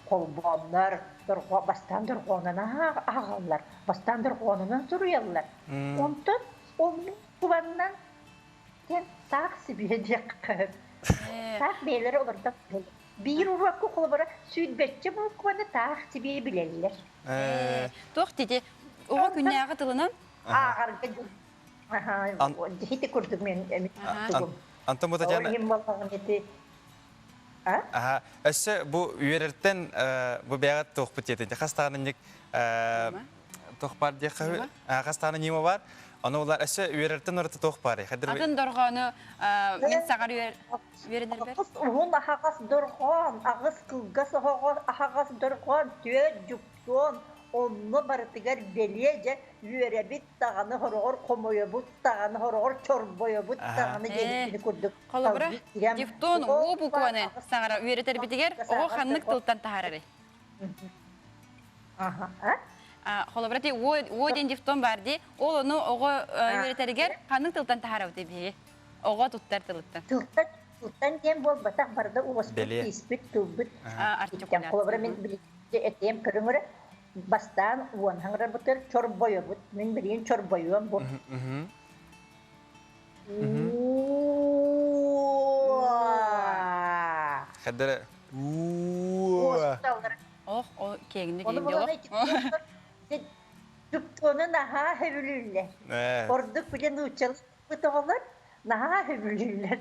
холбооннор дорҕоо бастаан дорҕоонун ааҕаллар, бастаан дорҕоонунан суруйаллар. Онтон ол кубаннан Диэн таах сибиэ диэххэ. Таах бэйэлэрэ олордон биир уруокка холобура сүүрбэччэ буукубаны таах сибиэ билэллэр. Туох дити оҕо күннээҕи тылынан ааҕарга ити курдук мен тугум. Антон бу Татьяна ити Аха, өссө бу үөрэртэн бу бэйэҕит туохпут диэтин хас даҕаны туох баар диэххэ хас даҕаны ньыма бар. Ону улар өссө үөрэртэн ураты туох баарый? Атын дорҕоону мин саҕар үөрэнэрбэр. Уһун аһаҕас дорҕоон, аҕыс кылгас аһаҕас дорҕоон, түөрт дьуптуон, онно барытыгар бэлиэ дьэ үөрэбит даҕаны хороҕор хомойобут даҕаны хороҕор чорбойобут даҕаны диэбит курдук Холобура, дифтон уу букваны саҥара үөрэтэрбитигэр оҕо ханнык тылтан таһаарарый? Холобура, ти уо диэн дифтон бар дии, ол ону оҕо үөрэтэригэр ханнык тылтан таһаарабыт биһиги? Оҕо туттар тылыттан. Тылтан тылтан диэн буолбатах барда уоспут, тииспит, тылбыт. Холобура, мин этиэм көрүҥүрэ бастаан уон хаҥырарбытыгар чорбойобут. Мин билигин чорбойуом бу. Хаддара Ох, о киэҥник Ону иһин булан Түптуону наһаа сөбүлүүллэр. Ордук бile нууччалыы оҕолор наһаа сөбүлүүллэр.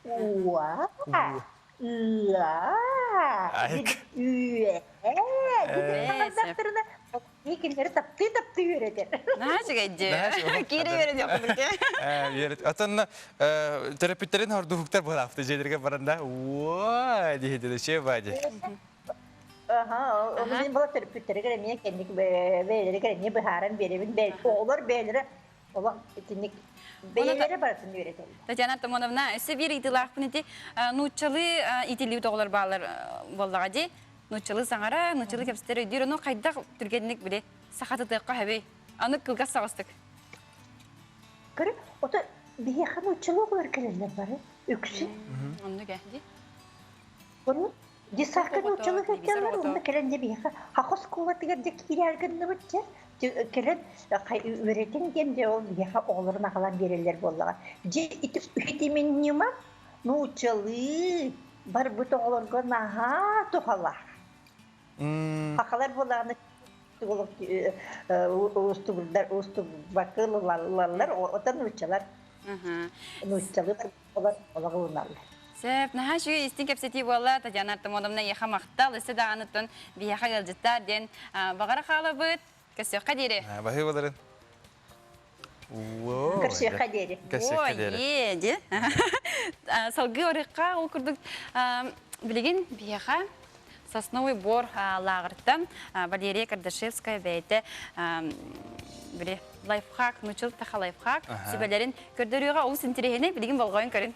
Уа, ыа, үө, диэн кинилэри таптыы-таптыы үөрэтэр. Наһаа үчүгэйдии. Киирэ үөрэтиэхпит. Үөрет. Отон төрөппүттэрин хордуһуктар буолаахты дьиэлэргэ баранда уа диһиди че бади. Аха, ону мин була төрөппүттэригэр эмиэ кэнник бэйэлэригэр эмиэ быһааран биэрэбин. Оҕолор бэйэлэрэ олох итинник бэйэлэрэ барытын үөрэтэллэр. Татьяна Антоновна, өссө биир ыйытыылаахпын ити нууччалыы иитиллибит оҕолор бааллар буоллаҕа дии. Нууччалыы саҥара, нууччалыы кэпсэтэр өйдүүр, ону хайдах түргэнник били сахатытыахха сөбүй? Аны кылгас соҕустук. Көрө, ото биһиэхэ нууччалыы оҕолор кэлэллэр бары, үксүн. Оннук ээ, дии. Ону десакка нууччалыы кэлэллэр, онно кэлэн дьэ биһиэхэ Хахо оскуолатыгар дьэ киирээр гынныбыт дьэ. Кэлэн үөрэтин диэн дьэ ол биһиэхэ оҕолорун аҕалан биэрэллэр буоллаҕа. Дьэ ити итимин ньыма нууччалыы барбыт оҕолорго наһаа туһалаах. Сахалар буолааны уустугурдар уустугбакка ылаллар, отон нууччалар нууччалыы олох ылыналлар. Сөп, наһаа үчүгэй истиҥ кэпсэтии буолла. Татьяна Артамоновна эйиэхэ махтал, өссө даҕаныттан биһиэхэ ыалдьыттаар диэн баҕара хаалабыт. Көрсүөххэ диэри. Баһыы боларын. Көрсүөххэ диэри. Көрсүөххэ диэри. Ой, ди. Салгыы орыхха ол курдук билигин биһиэхэ Сосновый бор лааҕыртан Валерия Кардашевская бэйэтэ били лайфхак, нучыл таха лайфхак сүбэлэрин көрдөрүүҕэ олус интэриэһинэй билигин болҕойон көрүн.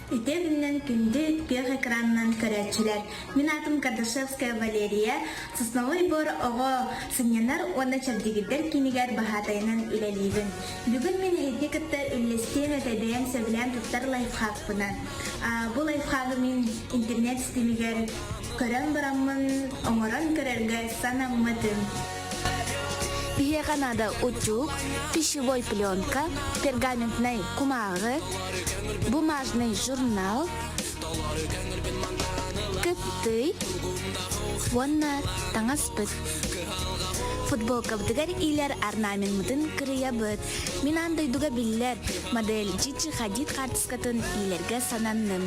Үтүө күнүнэн күндү күөх экранынан көрөөччүлэр! Мин аатым Кардашевская Валерия, Сосновой бор оҕо сынньанар уонна чэбдигирдэр киинигэр баһаатайынан үлэлиибин. Бүгүн мин эһиги кытта үллэстиэм этэ бэйэм сөбүлээн туттар лайфхакпынан. Бу лайфхагы мин интернет ситимигэр көрөн бараммын оҥорон көрөргө санаммытым. Биһиэхэ наада утюг, пищевой пленка, пергаментнай кумааҕы, бумажный журнал, кыптый уонна таҥаспыт. Футболкабытыгар иилэр орнамеммытын кырыйабыт. Мин аан дойдуга биллэр модель Джиджи Хадид хаартыскатын иилэргэ сананным.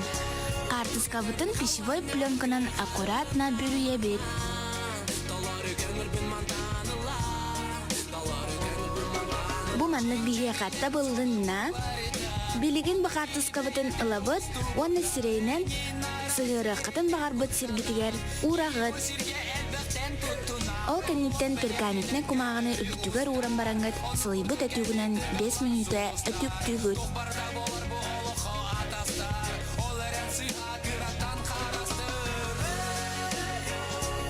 Хаартыскабытын пищевой пленканан аккуратно бүрүйэбит. маннык биһиэхэ табыллынна. Билигин бу хаартыскабытын ылабыт уонна сирэйинэн сыһыарыаххытын баҕарбыт сиргитигэр уураҕыт. Ол кэнниттэн пергаментнай кумааҕыны үрдүгэр ууран бараҥҥыт сылыйбыт өтүүгүнэн 5 мүнүүтэ өтүүктүүгүт.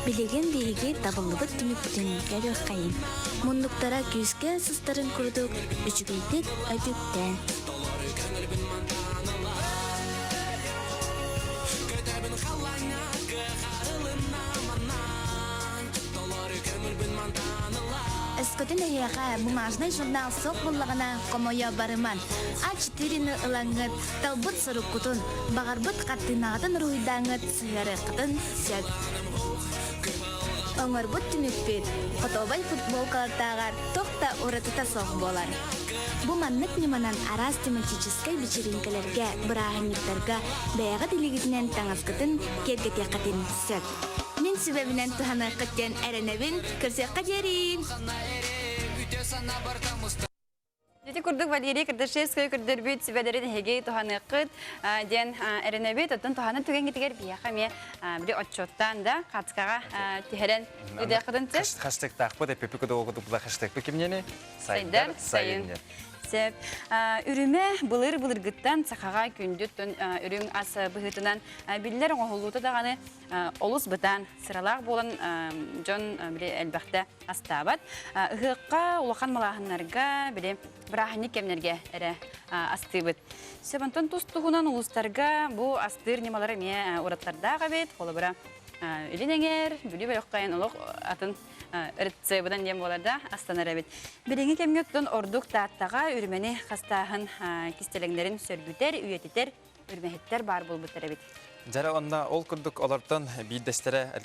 Билигин биһиги табыллыбыт түмүкпүтүн көрүөххэйиҥ. Муннуктара күүскэ сыстарын курдук үчүгэйдик өтүктээн. Өскөтүн эһиэхэ бумажнай журнал суох буоллаҕына, хомойо барыман. А4-ны ылаҥҥыт, талбыт суруккутун, баҕарбыт хартыынаҕытын уруһуйдааҥҥыт сыһыарыаххытын сөп. Оҥорбут түмүкпүт хотуобай футболкалардааҕар туох да уратыта суох буолар. Бу маннык ньыманан араас тематическай вечеринкэлэргэ, бырааһынньыктарга бэйэҕит илиигитинэн таҥаскытын киэргэтиэххитин сөп. Мин сүбэбинэн туһаныаххыт диэн эрэнэбин. Көрсүөххэ диэри! Ити курдук Валерий Кардашевскай көрдөрбүт сүбэлэрин эһиги туһаныаххыт диэн эрэнэбит. Оттон туһанар түгэҥҥитигэр биһиэхэ эмиэ били отчуоттаан да хаацкаҕа түһэрэн ыдыаххытын сөп. Хэштегтаахпыт, эппиппи кудугу хэштегпит кимнени? Сайдар сайын. Сөп. Үрүмэ былыр-былыргыттан сахаҕа күндү үрүҥ ас быһыытынан биллэр оҥоһуллуута даҕаны олус бытаан, сыралаах буолан дьон били элбэхтэ астаабат. Ыһыахха, улахан малааһыннарга, били бырааһынньык кэмнэргэ эрэ астыыбыт. Сөп, онтон тус-туһунан улуустарга бу астыыр ньымалар эмиэ уратылардаах эбит. Холобура, Илин эҥэр, Бүлүү бөлөххө олох атын рецебынан диэн буолар да астанар эбит. Билиҥҥи кэмҥэ оттон ордук Тааттаҕа үрүмэни хастааһын кистэлэҥнэрин сөргүтэр, үйэтитэр үрмэһиттэр баар буолбуттар эбит. Дьара онно ол курдук олортон биирдэстэрэ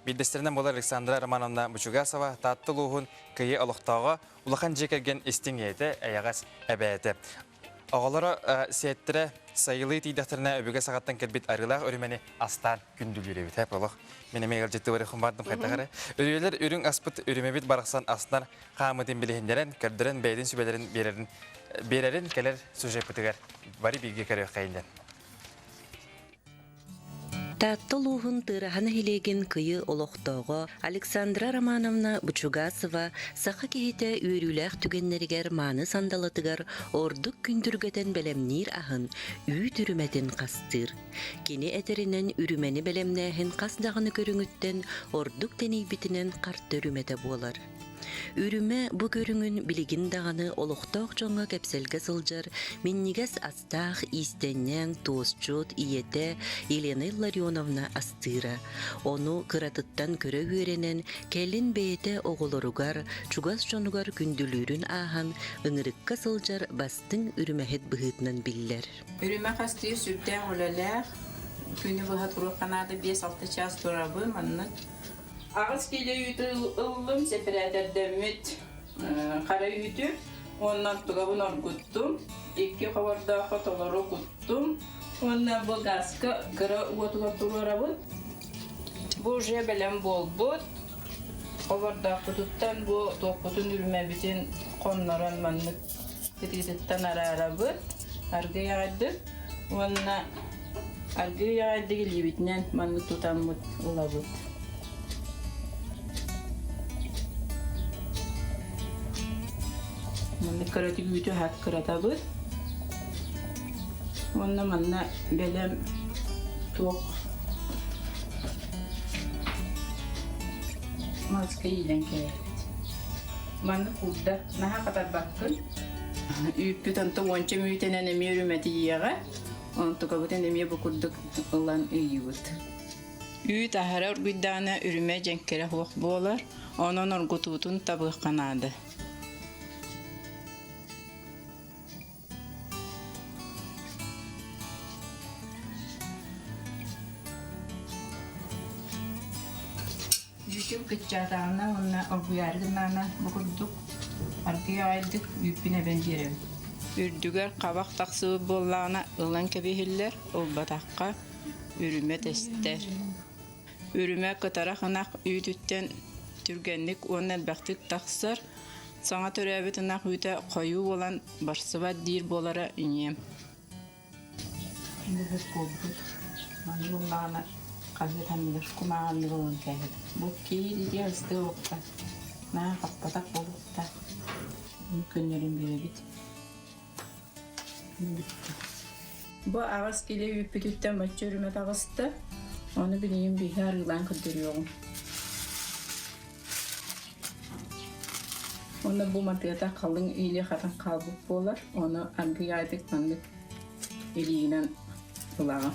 биирдэстэринэн буолар Александра Романовна Бучугасова Таатта улууһун Кыйы олохтооҕо улахан дьиэ кэргэн истиҥ ийэтэ, эйэҕэс эбээтэ. Оҕолоро сиэттэрэ сайылыы тиийдэхтэринэ өбүгэ саҕаттан кэлбит арыылаах үрүмэни астаан күндүлүүр эбит. Олох мин эмиэ ыалдьыттыы барыахпын бардым хайдах эрэ. Үрүйэлэр үрүҥ аспыт үрүмэбит барахсан аснар хаамытын билиһиннэрэн, көрдөрөн бэйэтин сүбэлэрин биэрэрин биэрэрин кэлэр сюжеппытыгар бары бииргэ көрүөххэйин диэн. Таатта улууһун Тыараһа нэһилиэгин Кыйы олохтооҕо Александра Романовна Бучугасова саха киһитэ үөрүүлээх түгэннэригэр мааны сандалытыгар ордук күндүргэтэн бэлэмниир аһын, үүт үрүмэтин хастыыр. Кини этэринэн, үрүмэни бэлэмнээһин хас даҕаны көрүҥүттэн ордук тэнийбитинэн харты үрүмэтэ буолар. Үрүмэ бу көрүҥүн билигин даҕаны олохтоох дьоҥҥо кэпсэлгэ сылдьар минньигэс астаах иистэнньэҥ, туосчут ийэтэ Елена Илларионовна астыыра. Ону кыратыттан көрө үөрэнэн, кэлин бэйэтэ оҕолоругар, чугас дьонугар күндүлүүрүн ааһан, ыҥырыкка сылдьар бастыҥ үрүмэһит быһыытынан биллэр. Үрүмэ хастыыр сүрдээх үлэлээх, күнү быһа туруохха наада, 5-6 чаас турабын маннык. Аҕыс киилэ үүтү ыллым, сэпэрээтэрдэммит хара үүтү уонна оттугабын оргуттум, икки хобордооххо толору куттум уонна бу газка кыра уотугар туруорабын. Бу уже бэлэм буолбут. Хобордоохпутуттан бу туохпутун үрүмэбитин хоннорон маннык кытыытыттан араарабыт, аргыый аҕайдык уонна аргыый аҕайдык илиибитинэн маннык тутаммыт ылабыт. Маннык кыратык үүтү аһат кыратабыт. Уонна манна бэлэм туох маска иилэн кээһэбит. Маннык куурда наһаа хатарбаккын. Үүппүт онто уонча мүөтэнэн эмиэ үрүмэтийиэҕэ. Онтукабытын эмиэ бу курдук ылан ыйыыбыт. Үүт аһара оргуйдаҕына үрүмэ дьэҥкэрэ суох буолар, онон оргутуутун табыахха наада. Үүтүм кыччаатаҕына уонна оргуйаары гыннаҕына бу курдук аргыый аҕайдык үүппүн эбэн биэрэбин. Үрдүгэр хабах тахсыбыт буоллаҕына ылан кэбиһиллэр, ылбатахха үрүмэ тэстэр. Үрүмэ кытарах ынах үүтүттэн түргэнник уонна элбэхтик тахсар. Саҥа төрөөбүт ынах үүтэ хойуу буолан барсыбат диир буолара ийэм. Быһыт буолбут. Маны буллаҕына хаһыат анныгар кумааҕыннык ылан кээһэбит. Бу киһи ыстыы уопта. Наа хаппатах буолуохта. Көннөрүн биэрэбит. Бүттэ. Бу аҕыс килэ үүппүтүттэн бачча үрүмэ таҕыста. Ону билигин биһи арыылаан көрдөрүөҕүм. Уонна бу матыата халыҥ илии хатан хаалбыт буолар. Ону аргыйаайдык маннык илиинэн ылаҕын.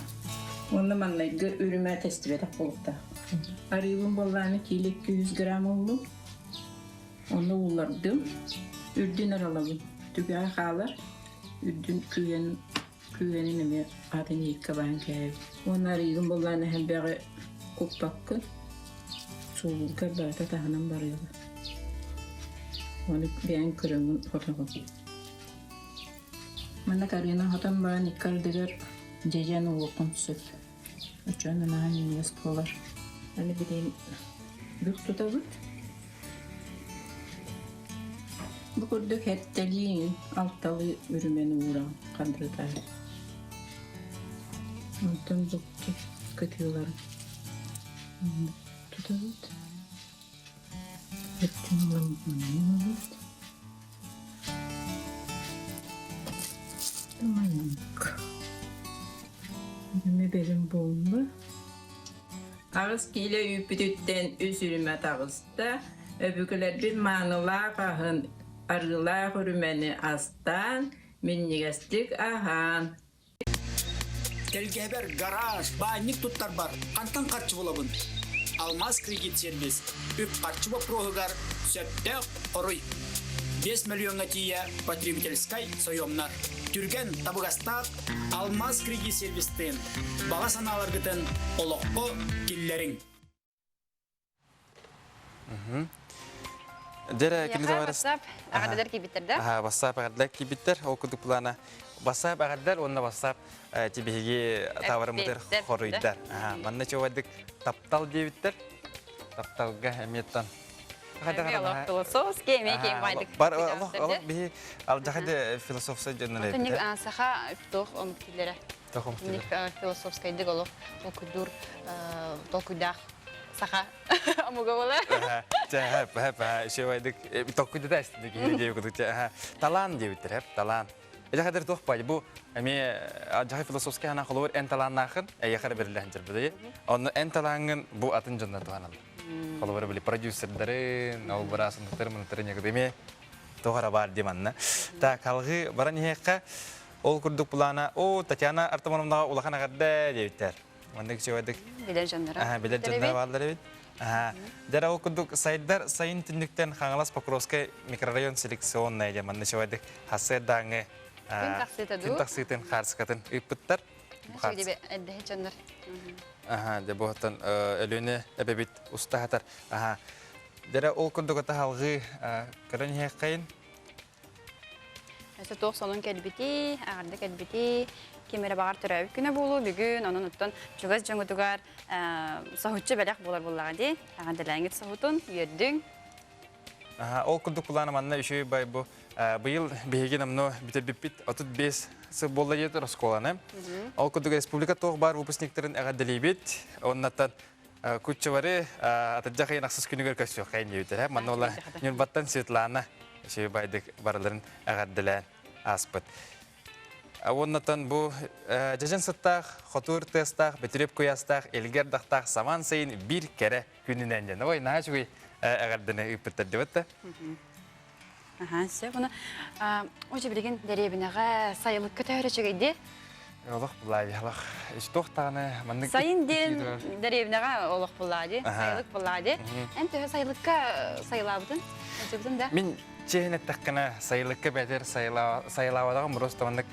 Уонна маннайгы үрүмэ тэстибэтэх буолуохтаах. Арыыбын буоллааны киилэ 200 грамм ыллым. Ону ууллардым. Үрдүн аралабын. Түгэҕэ хаалар. Үрдүн күүһэн күүһэнин эмиэ атын иһиккэ баһан кээһэбин. Уонна арыыгын буоллаан элбэҕи куппаккын. Суулуургар барыта таһынан барыаҕа. Ону бэйэҥ көрөҥҥүн хотоҕун. Манна арыынан хотон баран икки ардыгар дьэдьэн угуоххун сөп. Оччоҕуна наһаа минньигэс буолар. Аны билигин бүк тутабыт. Бу курдук эртэлии алталыы үрүмэн ууран хандырытаары. Онтон букки кытыыларын тутабыт. Өттүн ылан маннык Маннык. Үрүмэ бэлэм буолла. Аҕыс киилэ үүппүтүттэн үс үрүмэ таҕыста. Өбүгэлэрбит маанылаах аһын, арыылаах үрүмэни астаан, минньигэстик аһаан, Тэлгэһэбэр гараж, баанньык туттарбар хантан харчы булабын? Алмаз кредит сервис үп-харчы боппуруоһугар сөптөөх хоруй. 5 миллиоҥҥа тиийэ потребительскай сойуомнар. Түргэн, табыгастаах Алмаз кредит сервистыын баҕа санааларгытын олоххо киллэриҥ. Дьэрэ кини товарищ. WhatsApp аҕардылар киирбиттэр да? Аха, WhatsApp аҕардылар киирбиттэр. Ол курдук плана WhatsApp аҕардылар уонна WhatsApp биһиги таварымытыр хоруйдар. Аха, манна чуобайдык таптал диэбиттэр. Тапталга эмиэттан Философский эмиэ киэҥ баайдык. Бар олох олох биһи алдьахады философскай дьоннор эбит. Саха туох омук тиллэрэ. Туох омук тиллэрэ. Философскайдык олох толкуйдуур толкуйдаах саха омуга буолар. Чэ, пэ пэ, үчүгэйдик толкуйдата эстин киһи диэбит курдук. Талаан диэбиттэр, талаан. Эдэ туох бай бу эмиэ дьахай философскай хана холобур эн талааннаахын эйэхэр берилэһин дьарбыдайы. Онно эн талааҥҥын бу атын дьоннор туһаналлар. Холобур били продюсердарын, ол быраасынтары мунутары ньыгыды эмиэ туох эрэ баар дии манна. Так, алгыы баран иһиэххэ ол курдук плана, о, Татьяна Артамоновнаҕа улахан эҕэрдэ диэбиттэр. Маннык үчүгэйдик Билэр дьонноро. Билэр дьонноро бааллар эбит. Дьэ ол курдук сайдар сайын түннүктэн Хаҥалас Покровскай микрорайон селекционная диэн манна үчүгэйдик хасыардааҥы Күн тахсыыта дуу? Күн тахсыытын хаарыскатын ыыппыттар. Эрдэһи дьоннор. Аха, дьэ буоттан Өлүөнэ эбэбит устаһатар. Аха. Дьэ ол курдук ата халҕыы көрөн иһиэххэйин. Өссө туох сонун кэлбитий, аҕарда кэлбитий, ким эрэ баҕар төрөөбүт күнэ буолуо бүгүн, онон оттон чугас дьоҥутугар соһуччу бэлэх буолар буоллаҕа дии. Аҕардалээҥҥит соһутун, үөрдүҥ. Ол курдук плана манна үчүгэй бай бу быйыл биһиги намно бүтэрбиппит 35 сыл буолла диэтэр оскуоланы. Ол курдук республика туох баар выпускниктарын эҕэрдэлиибит. Оннаттан Куччавары атырдьах ыйын ахсыс күнүгэр көрсүөххэйин диэбиттэрэ. Манна ола Ньурбаттан Светлана үчүгэй байдык барыларын эҕэрдэлээн ааспыт. Уоннатан бу дьэдьэн сыттаах, хотуур тыастаах, бөтүрүөп куйаастаах, илгэр дахтаах самаан сайын биир кэрэ күнүнэн диэн. Ой, наһаа үчүгэй эҕэрдэни ыыппыттар диэбит да. Аха, сөп. Ону уже билигин дэриэбинэҕэ сайылыкка төһөрө үчүгэйди? Олох булаа дии, олох. Туох даҕаны маннык Сайын диэн дэриэбинэҕэ олох булаа дии, сайылык булаа дии. Эн төһө сайылыкка сайылаабытын, сылдьыбытын да? Мин чиэһин эттэххинэ, сайылыкка бэдэр сайылаабатаҕым просто маннык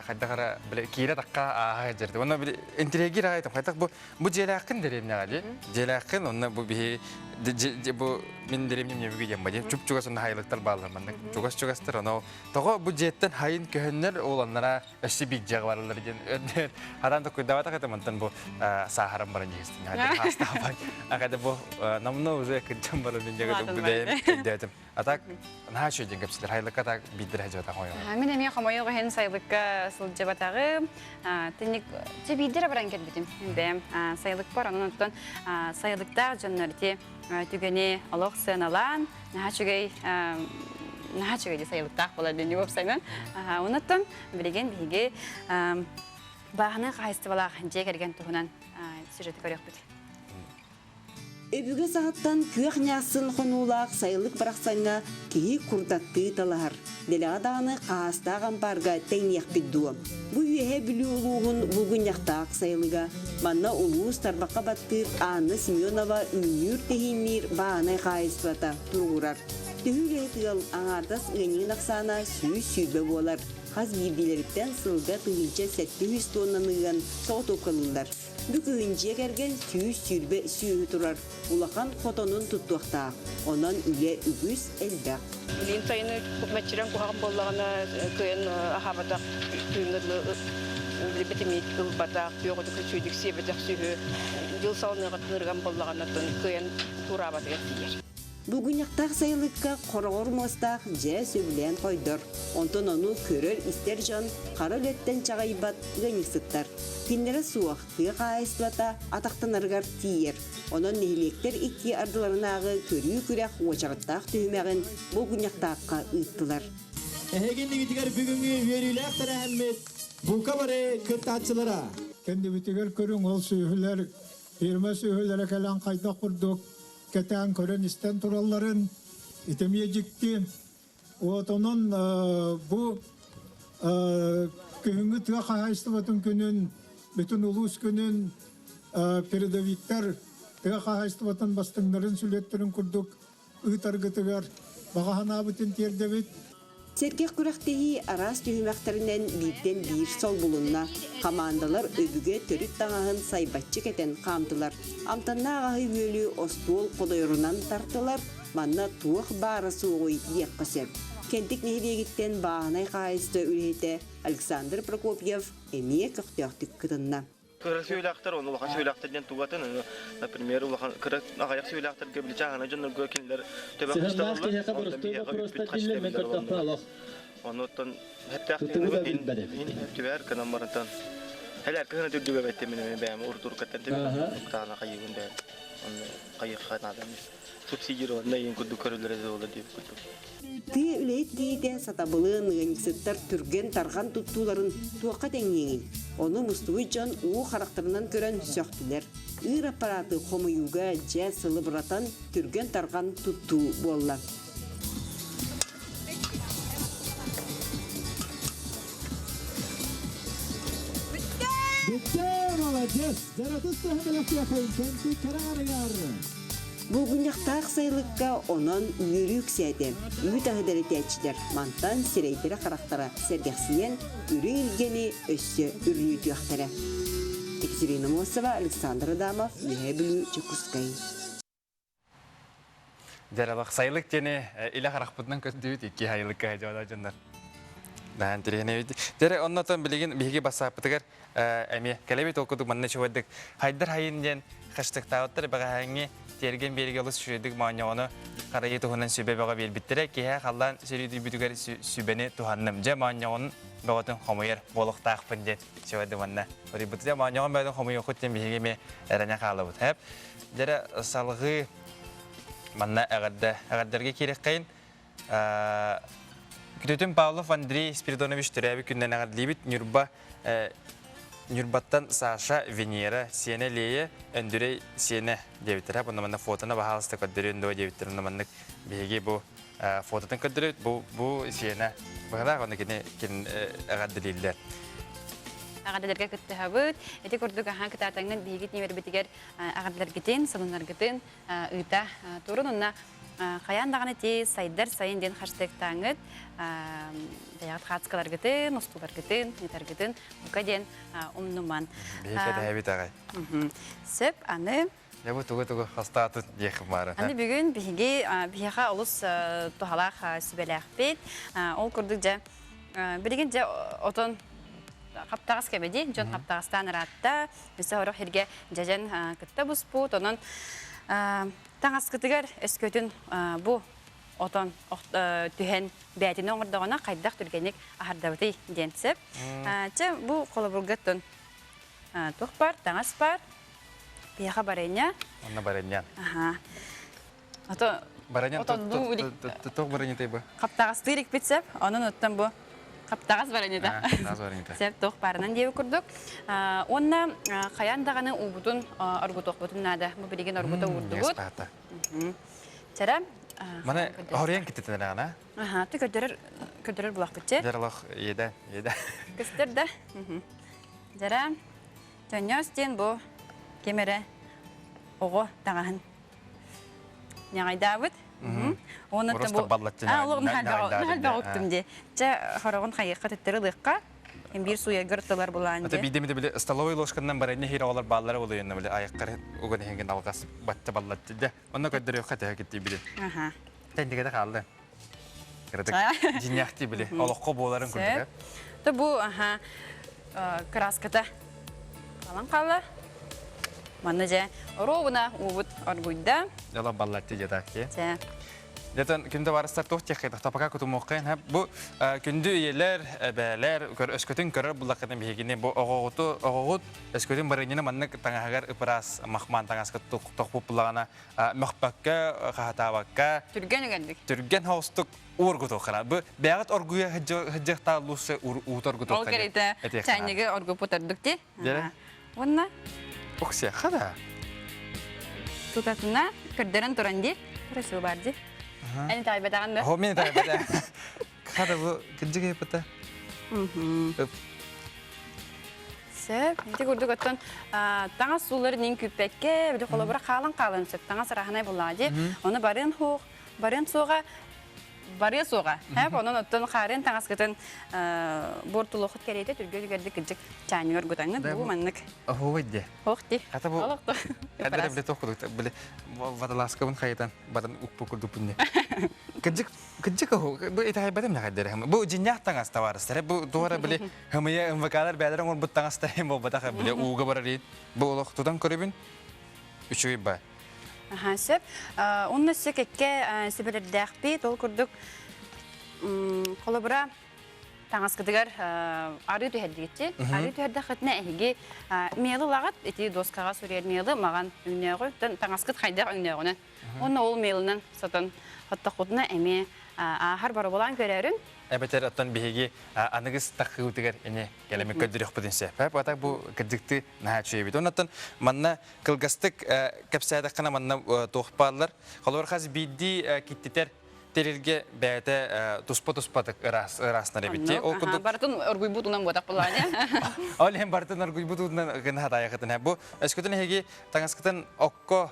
хайдах эрэ били киирэ тахха ааһа сылдьар. Уонна били интриэгир аҕай хайдах бу Бу дьиэлээххин дэриэбинэҕэ дии. Дьиэлээххин онно бу биһи бу мин дэриэбинэм ньөбүгү диэн ба дии. Чуп-чугас онно хайылыктар бааллар маннык. Чугас-чугастар оно тоҕо бу дьиэттэн хайын көһөннөр уоланнара өссө биир дьиэҕэ бараллар диэн хараан токуйдаабатах этим онтон бу сааһаран баран дьиһистин. Хаастаабай. Акада бу намно уже кырдьан баран мин дьиэгэ бу бэйэм өйдөөтүм. А так наһаа. Наһаа үчүгэй диэн кэпсиилэр. Сайылыкка так биирдэрэ сылдьыбатах хомойуох. Мин эмиэ хомойуох иһин сайылыкка сылдьыбатаҕым. Тинник чэ биирдэрэ баран кэлбитим. Бэйэм сайылыкпар онон оттон сайылыктаах дьоннор ити түгэни олох сыаналаан наһаа үчүгэй наһаа үчүгэй дии сайылыктаах буолар диэн уопсайынан. Онуттан билигин биһиги бааһынай хаһаайыстыбалаах дьиэ кэргэн туһунан сюжеты көрүөхпүт. Өбүгэ саҕаттан күөх ньаассын хонуулаах сайылык барахсаҥҥа киһи курдаттыы талаһар. Дэлэҕэ даҕаны хаһаастаах ампаарга тэҥниэхпит дуо? Бу Үөһээ Бүлүү улууһун Булгунньахтаах сайылыга. Манна улуус тарбахха баттыыр Анна Семенова үүннүүр-тэһиинниир бааһынай хаһаайыстыбата туругурар. Төһүү үлэһит ыал аҥаардас ыанньыгын ахсаана 120 буолар. Хас биирдиилэриттэн сылга 1700 туоннаны ыан соҕотуопкалыыллар. Бу күһүн дьиэ кэргэн 120 сүөһү турар улахан хотонун туттуохтаах. Онон үлэ үгүс элбэх. Билигин сайыны мэччирэҥ куһаҕан буоллаҕына кыайан аһаабатах күҥҥэ дылы битимиит ылбатах, күөх оту сүйдүк сиэбэтэх сүөһү дьыл салыныаҕыттан ырыган буоллаҕына кыайан туораабатыгар тиийэр. Булгунньахтаах сайылыкка хороҕор муостаах дьэ сөбүлээн хойдор. Онтон ону көрөр-истэр дьон хара үлэттэн чаҕыйбат ыанньыксыттар. Кинилэрэ суох тыа хаһаайыстыбата атахтанарыгар тиийэр. Онон нэһилиэктэр икки ардыларынааҕы көрүү-күрэх уочараттаах түһүмэҕин Булгунньахтаахха ыыттылар. Эһиги иннигитигэр бүгүҥҥү үөрүүлээх тэрээһиммит бука бары кыттааччылара. Кэннибитигэр көрүҥ ол сүөһүлэр, фирма сүөһүлэрэ кэлэн хайдах курдук кэтээн көрөн-истэн туралларын ити эмиэ дьикти. Вот онон бу күһүҥҥү тыа хаһаайыстыбатын күнүн, бүтүн улуус күнүн передовиктар тыа хаһаайыстыбатын бастыҥнарын сүлүөттэрин курдук ыытаргытыгар баҕа санаабытын тиэрдэбит. Сэргэх күрэхтэһии араас түһүмэхтэринэн бииртэн биир солбулунна. Хамаандалар өбүгэ төрүт таҥаһын сайбаччы кэтэн хаамтылар. Амтаннаах аһы-үөлү остуол ходойорунан тартылар, манна туох баара суоҕуй диэххэ сөп. Кэнтик нэһилиэгиттэн бааһынай хаһаайыстыба үлэһитэ Александр Прокопьев эмиэ көхтөөхтүк кытынна. Кыра сүөлээхтэр, оны улахан сүөлээхтэр диэн тугатын, например, улахан кыра аҕыйах сүөлээхтэргэ били чааһына дьоннорго кинилэр төбө Сыһыаннаах киһиэхэ боростуой боппуруостар биллэр мен көрдөхпүнэ олох Онуттан хэптээх тутугу да билбэт эбит. Түбэр кынан барантан Хэлэр кыһына түрдүгэ бэттэ мин бэйэм урутуркаттан түбэр таана хайыгын бэйэм онно хайыхха наадам субсидированный иин курдук көрүллэрэ буолар диэбит курдук. Тыа үлэһит киһитэ сатабылын, ыанньыксыттар түргэн-тарҕан туттууларын туохха тэҥниэҥий? Ону мустубут дьон уу харахтарынан көрөн сөхтүлэр. Ыыр аппарааты хомуйууга дьэ сылыбыратан түргэн-тарҕан туттуу буолла. Бүттэ, молодец! Жаратыс төһө кэнти кэрэ Булгунньахтаах сайылыкка онон үөрүү үксээтэ. Үүт аһы дэлэтээччилэр мантан сирэйдэрэ-харахтара сэргэхсийэн, үрүҥ илгэни өссө үрүлүтүөхтэрэ. Екатерина Мосова, Александр Адамов, Үөһээ Бүлүү, Дьокуускай. Дьаралах сайылык диэни илэ харахпытынан көрдүбүт икки сайылыкка дьоно дьоннор. Наһаа интэриэһинэй эбит. Дьэ оннотон билигин биһиги бассааппытыгар эмиэ кэлэбит ол курдук манна чугайдык хайдар хайын диэн хэштегтаабыттар бэҕэһээҥҥи тиэргэн биэригэ олус үчүгэйдик моонньоҕону харайыы туһунан сүбэ бөҕө биэрбиттэрэ киэһэ халлаан сөрүүдүйбүтүгэр сүбэни туһанным дьэ моонньоҕон бөҕөтүн хомуйар буолуохтаахпын диэн чугайды манна суруйбут дьэ моонньоҕон бөҕөтүн хомуйуоххут диэн биһиги эмиэ эрэнэ хаалабыт хэп дьэрэ салҕыы манна эҕэрдэ эҕэрдэргэ киирэххэйин Күтүтүн Павлов Андрей Спиридонович төрөөбүт күнүнэн эҕэрдэлиибит. Ньурба Ньурбаттан Саша, Венера, сиэнэ Лея, Өндүрэй сиэнэ диэбиттэрэ. Онно манна фотоны баһаалыста көрдөрүөн дуо диэбиттэр. Онно маннык биһиги бу фототын көрдөрөбүт. Бу бу сиэнэ быһалаах онно кини кин эҕэрдэлииллэр. Эҕэрдэлэргэ кыттыһабыт. Ити курдук аһаан кытаатаҥҥын биһиги ньимэрбитигэр эҕэрдэлэргитин, сонуннаргытын ыыта турун. Онно хайаан даҕаны ти сайдар сайын диэн хаштыктааҥҥыт бэйэҕит хаацкаларгытын, устууларгытын, ыытаргытын бука диэн умнуман. Биһиги кэтэһэбит аҕай. Сөп, аны Дьэ бу тугу-тугу хастаатын диэх баара. Аны бүгүн биһиги биһиэхэ олус туһалаах сүбэлээхпит. Ол курдук дьэ билигин дьэ отон хаптаҕас кэбэди дьон хаптаҕастаан ыраатта. Өссө сорох сиргэ дьэдьэн кытта буспут. Онон таҥаскытыгар өскөтүн бу. отон түһэн бээтини оҥордоҕуна хайдах түргэнник аһардабытый диэн сөп. Чэ, бу холобурга оттон туох баар, таҥас баар, биһиэхэ барыанньа. Онно барыанньа. Аха. Ото Бараньан отоннуу туох бараньатай бу? Хаптаҕастыыр икпит сөп. Онон оттон бу хаптаҕас бараньата. Хаптаҕас бараньата. Сөп туох баарынан диэбит курдук. Уонна хайаан даҕаны уубутун оргутуохпутун наада. Бу билигин оргута уурдубут. Чара. Маны хоруйан киттетен аҕана. Аха, ты көрдөрөр көрдөрөр булахпыт че. Жаралах еда, еда. Көстөр да. Жара. Төннөс диэн бу ким эрэ оҕо таҥаһын ньаҕайдаабыт. Уонна Просто баллаччы наһалбаҕыттым дии. Чэ, хороҕун хайыахха төттөрү ылыахха. Биир сууйаргар тылар булаан дии. Биирдэ эмитэ били столовой ложканан баранньа хиир оҕолор бааллара буолуйанна били айахтар уган иһингин алҕас бачча баллаччы дьэ. Онно көрдөрүөххэ төһө киттии били. Аха. Тэндигэтэ хаалды. Кыратык дьиннээхтии били олоххо буоларын курдук. То бу аха краската алан хаалла. Манна дьэ оруобуна уубут оргуйда. Дьала баллатты дьатаки. Дэтэн күндө барыстар туох тиэххэ тапака кутумуоххайын бу күндү ийэлэр, эбээлэр өскөтүн көрөр буллаххытын биһигини бу оҕоҕуту оҕоҕут өскөтүн барыанньаны маннык таҥаһыгар ыпыраас махмаан таҥаска тохпут буллаҕына мөхпөккө, хаһатаабакка түргэн үгэнник түргэн хоустук уоргутуоххана. Бу бэйэҕит оргуйа сылдьыахтаах луусса уут оргутуохха. Ол кэриэтэ чайнигы оргуппут ордук дии. Уонна Уксиахха да. Тутатына көрдөрөн туран дии. Красиво бар дии. Эн таайбатаҕын да? Хо мен таайбата. Хада бу кырдьык эппитэ. Сөп. Ити курдук оттон таҥас суулар нин күүппэккэ, били холобура хаалан-хаалан сөп. Таҥас ыраахынай буллаҕа дии. Ону барыан хуох, барыан суоҕа, барыа суоҕа. Һэп, онон оттон хаарын таҥаскытын буортулуохут кэриэтэ түргө-түргэрдик кырдьык чаанньыгар гутаҥҥыт бу маннык. Оһуобай дии. Ох дии. Хата бу Хата били туох курдук били водолазкабын хайытан баран укпу курдукпун дии. Кырдьык кырдьык оһу бу итэҕэйбэтим нахайдары. Бу дьиннээх таҥас табаарыстара бу туора били хымыйа МВКлар бээлэр оҥорбут таҥастар буолбатах били ууга барар бу олох тутан көрөбүн үчүгэй бай. Аха, сөп. Онно өссө кэккэ сүбэлэрдээхпит. Ол курдук холобура таҥаскытыгар арыы түһэрдигитчи. Арыы түһэрдэххитинэ эһиги миэлы ылаҕыт, ити доскаҕа суруйар миэлы маҕан өҥнөөҕү, таҥаскыт хайдах өҥнөөҕүнэн. Уонна ол миэлынан сотон хоттоххутуна эмиэ ааһар боробулаан көрөөрүн. Эбэтэр оттон биһиги аныгыс таххыытыгар ини кэлэмик көрдөрүөхпүтүн сөп. Бата бу кырдьыкты наһаа үчүгэйбит. Оннуттан манна кылгастык кэпсээтэххинэ манна туох бааллар. Холобур хас биирдии киттитэр тэрилгэ бэйэтэ туспа-туспатык ыраас ырааснар эбит дии. Ол курдук барытын оргуйбут унан буотах булаане. Ол иһин барытын оргуйбут уунан гына хатаайахытын. Бу өскөтүн эһиги таҥаскытын окко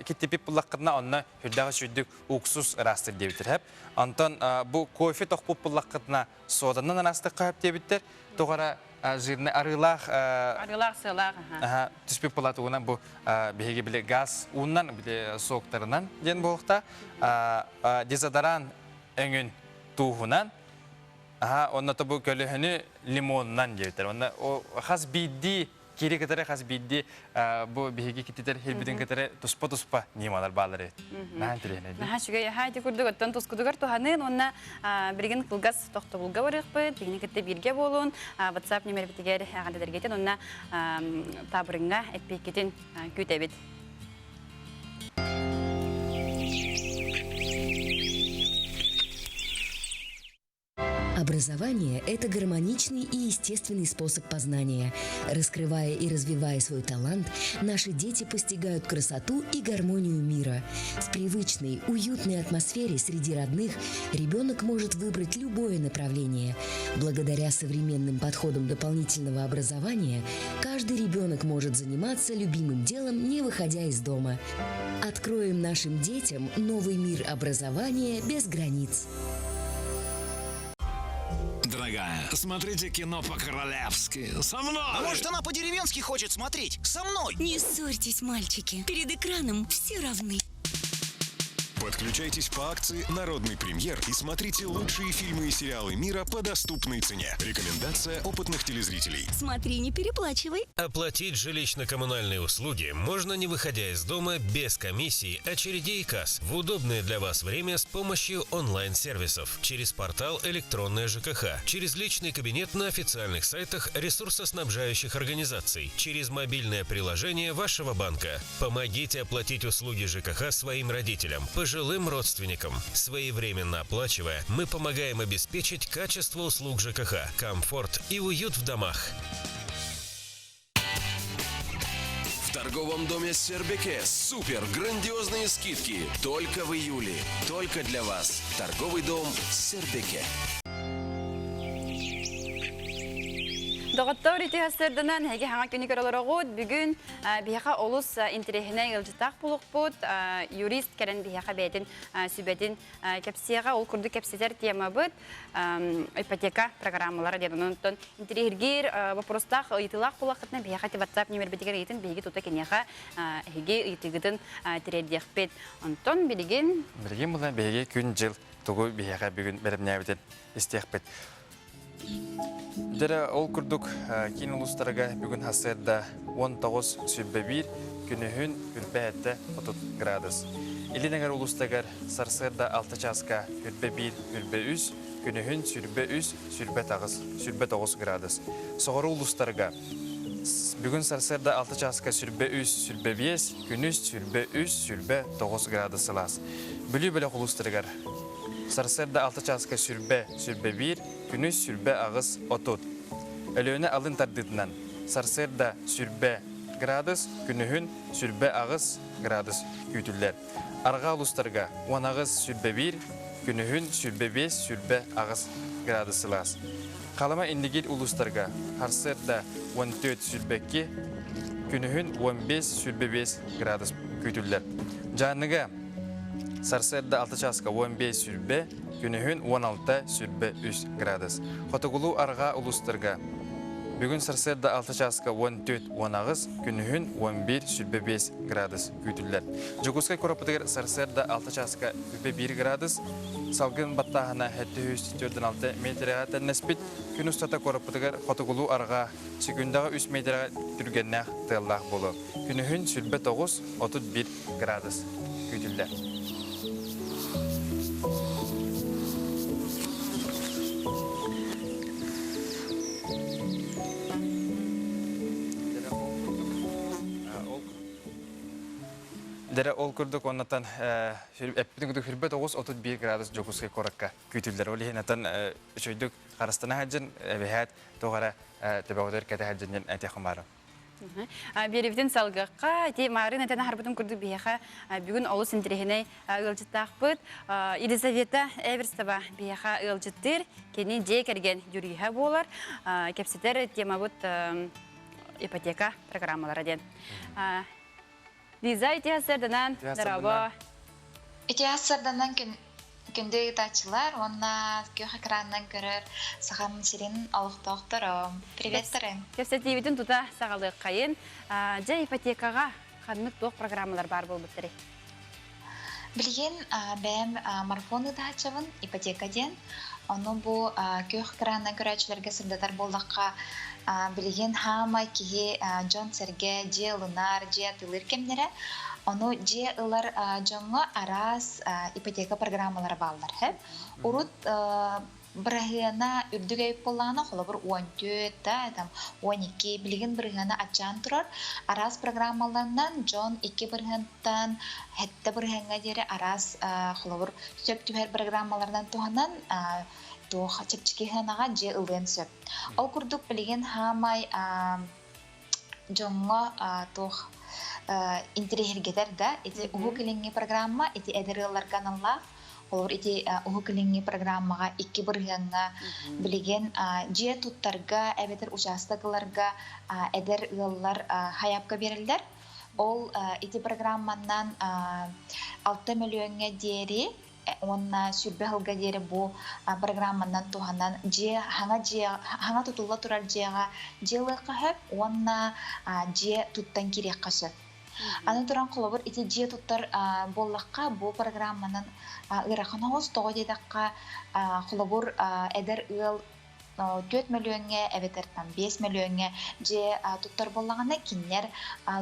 киттипит буллаххытына онно үрдээх үчүйдүк уксус ыраастыр диэбиттэр. Хэп. Онтон бу кофе тохпут буллаххытына соданан ыраастыкка хөп диэбиттэр. Тоҕо жирный арыылаах арыылаах сыалаах аха түспүт палатугунан бу биһиги били газ ууннан били соктарынан диэн буолуохта дезодорант өҥүн тууһунан аха онно бу көлөһөнү лимонунан диэбиттэр онно хас биирдии кири кытары хас биирдии бу биһиги кититэр хирбитин кытары туспа-туспа ньымалар бааллар эбит. Наһаа интэриэһинэй. Наһаа үчүгэй. Аһаа ити курдук оттон тускутугар туһаныын уонна билигин кылгас тохтобулга барыахпыт. Биһигини кытта бииргэ буолуун. WhatsApp нүмербитигэр эҕэрдэлэргитин уонна таабырыҥҥа эппиэккитин күүтэбит. Образование – это гармоничный и естественный способ познания. Раскрывая и развивая свой талант, наши дети постигают красоту и гармонию мира. В привычной, уютной атмосфере среди родных ребенок может выбрать любое направление. Благодаря современным подходам дополнительного образования каждый ребенок может заниматься любимым делом, не выходя из дома. Откроем нашим детям новый мир образования без границ. Дорогая, смотрите кино по-королевски. Со мной! А может, она по-деревенски хочет смотреть? Со мной! Не ссорьтесь, мальчики. Перед экраном все равны. Подключайтесь по акции «Народный премьер» и смотрите лучшие фильмы и сериалы мира по доступной цене. Рекомендация опытных телезрителей. Смотри, не переплачивай. Оплатить жилищно-коммунальные услуги можно не выходя из дома без комиссии, очередей и касс в удобное для вас время с помощью онлайн-сервисов через портал «Электронная ЖКХ», через личный кабинет на официальных сайтах ресурсоснабжающих организаций, через мобильное приложение вашего банка. Помогите оплатить услуги ЖКХ своим родителям, пожилым родственникам. Своевременно оплачивая, мы помогаем обеспечить качество услуг ЖКХ, комфорт и уют в домах. В торговом доме Сербике супер грандиозные скидки только в июле. Только для вас. Торговый дом Сербике. Доҕоттоор ити сырдынан эһиги хаҥа күнү көрө олороҕут. Бүгүн биһиэхэ олус интэриэһинэй ыалдьыттаах булукпут. Юрист кэлэн биһиэхэ бэйэтин сүбэтин кэпсиэҕэ. Ол курдук кэпсэтэр темабыт ипотека программалара диэн. Онон интэриэһиргиир вопростаах ыйытыылаах буоллаххытына биһиэхэ ити WhatsApp нүмербитигэр ыйытын биһиги тута киниэхэ эһиги ыйытыыгытын тириэрдиэхпит. Онтон билигин Билигин була биһиги күн-дьыл тугу биһиэхэ бүгүн бэлэмнээбитин истиэхпит. Дьэрэ ол курдук киин улуустарга бүгүн сарсыарда 19 сүрбэ күнүһүн үрбэ этте 30 градус. Илин эҥэр улуустарыгар сарсыарда 6 чааска үрбэ 1, үрбэ 3, күнүһүн сүрбэ 3, сүрбэ таҕыс, сүрбэ 9 градус. Соҕуруу улуустарга бүгүн сарсыарда 6 чааска сүрбэ 3, сүрбэ 5, күнүс сүрбэ 3, сүрбэ 9 градус сылаас. Бүлүү бөлөх улуустарыгар Сарсыарда 6 чааска сүрбэ, сүрбэ 1, күнүс сүрбэ 8, 30. Өлүөнэ алын тардыытынан сарсыарда сүрбэ градус, күнүһүн сүрбэ 8 градус күүтүллэр. Арҕаа улуустарга 18 сүрбэ 1, күнүһүн сүрбэ 5, сүрбэ 8 градус сылаас. Халыма Индигир улуустарга сарсыарда 14 сүрбэ 2, күнүһүн 15 сүрбэ 5 градус күүтүллэр. Дьааныга Сарсыарда 6 чааска 15 сүрбэ, күнүһүн 16 сүрбэ 3 градус. Хотугулуу арҕаа улуустарга бүгүн сарсыарда 6 чааска 14 18, күнүһүн 11 сүрбэ 5 градус күүтүллэр. Дьокуускай куораппытыгар сарсыарда 6 чааска сүрбэ 1 градус, салгын баттааһына 746 метрэҕэ тэннэспит. Күн устата куораппытыгар хотугулуу арҕаа секундаҕа 3 метрэҕэ түргэннээх тыаллаах буолуо. Күнүһүн сүрбэ 9, 31 градус күүтүллэр. Дэрэ ол курдук оннотон эппитин курдук хүрбэт оҕус 31 градус Дьокуускай куоракка күүтүллэр. Ол иһин атын үчүгдүк харыстана сылдьын эбэһээт туох эрэ төбөҕүтүгэр кэтэ сылдьын диэн этиэххин баара. Биэрэбитин салгыахха, ити маарыын этэн аһарбытым курдук биһиэхэ бүгүн олус интэриэһинэй ыалдьыттаахпыт. Елизавета Эверстова биһиэхэ ыалдьыттыыр, кини дьиэ кэргэн юриһа буолар. Кэпсэтэр темабыт ипотека программалара диэн. Лиза, ити сарданан, здорово. Ити сарданан күндү ыытааччылар уонна күөх экранынан көрөр Сахам сирин олохтоохторо. Приветтары. Кэпсэтиибитин тута саҕалыаххайын. Дьэ ипотекаҕа ханнык туох программалар баар буолбуттарый? Билигин бэйэм марафон ыытааччыбын ипотека диэн. Ону бу күөх экранынан көрөөччүлэргэ сырдатар буоллахха, билигин хаамай киһи дьон-сэргэ дьиэ ылынар, дьиэ атыылыыр кэмнэрэ. Ону дьиэ ылар дьоҥҥо араас ипотека программалара бааллар. Урут бырыһыана үрдүк эбит буоллаҕына, холобур, 14 да, там 12, билигин бырыһыана аччаан турар. Араас программаларынан дьон 2 бырыһыантан 7 бырыһыаҥҥа диэри араас холобур сөп түһэр программаларынан туһанан туох чэпчэки сыанаҕа дьиэ ылыан сөп. Ол курдук билигин хаамай дьоҥҥо туох интэриэһиргэтэр да ити Уһук Илиҥҥи программа ити эдэр ыалларга аналлаах. Холобур ити Уһук Илиҥҥи программаҕа 2 бырыһыаҥҥа билигин дьиэ туттарга эбэтэр учаастак ыларга эдэр ыаллар сайаапка биэрэллэр. Ол ити программанан 6 мөлүйүөҥҥэ диэри уонна 20 сылга диэри бу программанан туһанан дьиэ хаҥа дьиэ хаҥа тутулла турар дьиэҕэ дьиэ ылыахха сөп уонна дьиэ туттан киириэххэ сөп. Аны туран холобур ити дьиэ туттар буоллахха бу программанан ыарахан оҕус тоҕо диэтэххэ холобур эдэр ыал 4 мөлүөҥҥэ эбэтэр там 5 мөлүөҥҥэ дьиэ туттар буоллаҕына кинилэр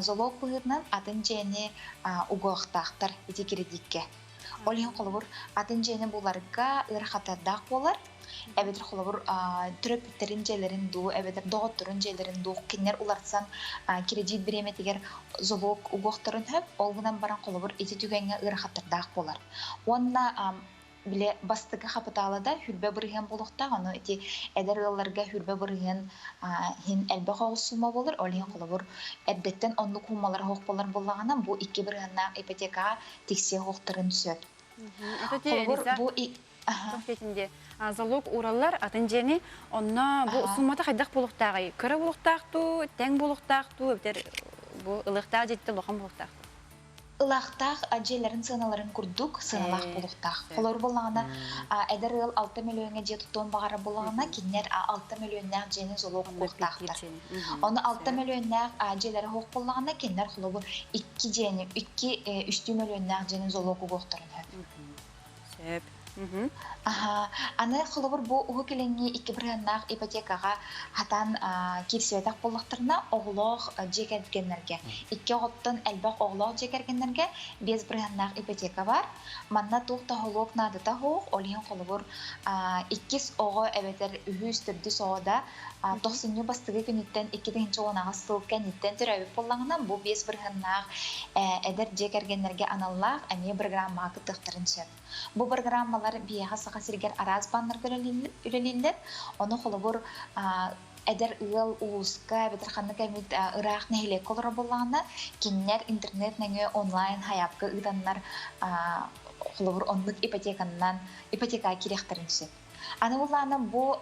залог быһыытынан атын дьиэни угуохтаахтар ити кредиккэ. Ол иһин холобур атын дьиэни буларга ыарахаттардаах буолар. Эбэтэр холобур төрөппүттэрин дьиэлэрин дуу, эбэтэр доҕотторун дьиэлэрин дуу кинилэр уларсан кредит бириэмэтигэр залог угуохтарын сөп. Ол гынан баран холобур ити түгэҥҥэ ыарахаттардаах буолар. Уонна бile бастакы хапытаала да хүрбэ бырыһыан буолуохтаах. Ону ити эдэр ыалларга хүрбэ бырыһыан иһин элбэх оҕус сумма буолар. Ол иһин холобур эрдэттэн оннук хуумалар хоох буолар буоллаҕына бу икки бырыһыаннаах ипотекаҕа тиксиэ хоохтарын сөп. Холобур бу залог уураллар атын дьиэни онно бу суммата хайдах буолуохтааҕый? Кыра буолуохтаах дуу, тэҥ буолуохтаах дуу, эбэтэр бу ылыахтаах дьиэттэн улахан буолуохтаах дуу? Ылаахтаах дьиэлэрин сыаналарын курдук сыаналаах буолуохтаах. Холобур буоллаҕына, эдэр ыал 6 мөлүйүөҥҥэ дьиэ туттуон баҕарар буоллаҕына, кинилэр 6 мөлүйүөннээх дьиэни залог угуохтаахтар. Ону 6 мөлүйүөннээх дьиэлэрэ суох буоллаҕына, кинилэр холобур икки дьиэни, икки үстүү мөлүйүөннээх дьиэни залог угуохтарын сөп. Сөп. Аха, аны холобур бу Уһук Илиҥҥи икки бырыһыаннаах ипотекаҕа хатан киирсибэтэх буоллахтарына, оҕолоох дьиэ кэргэннэргэ, икки оҕоттон элбэх оҕолоох дьиэ кэргэннэргэ биэс бырыһыаннаах ипотека баар. Манна туох да холуок наадата суох, ол иһин холобур иккис оҕо эбэтэр үһүс, төрдүс оҕо да тохсунньу бастакы күнүттэн 2018 сыл кэнниттэн төрөөбүт буоллаҕына, бу биэс бырыһыаннаах эдэр дьиэ кэргэннэргэ аналлаах эмиэ бырагырааммаҕа кыттыахтарын сөп. Бу программалар биһиэхэ Саха сиригэр араас баннарга үлэлииллэр. Ону холобур эдэр ыал улууска эбэтэр ханнык эмит ыраах нэһилиэккэ олорор буоллаҕына, кинилэр интернет нөҥүө онлайн хайаапка ыытаннар холобур оннук ипотеканнан ипотека киириэхтэрин сөп. Аны буллаана бу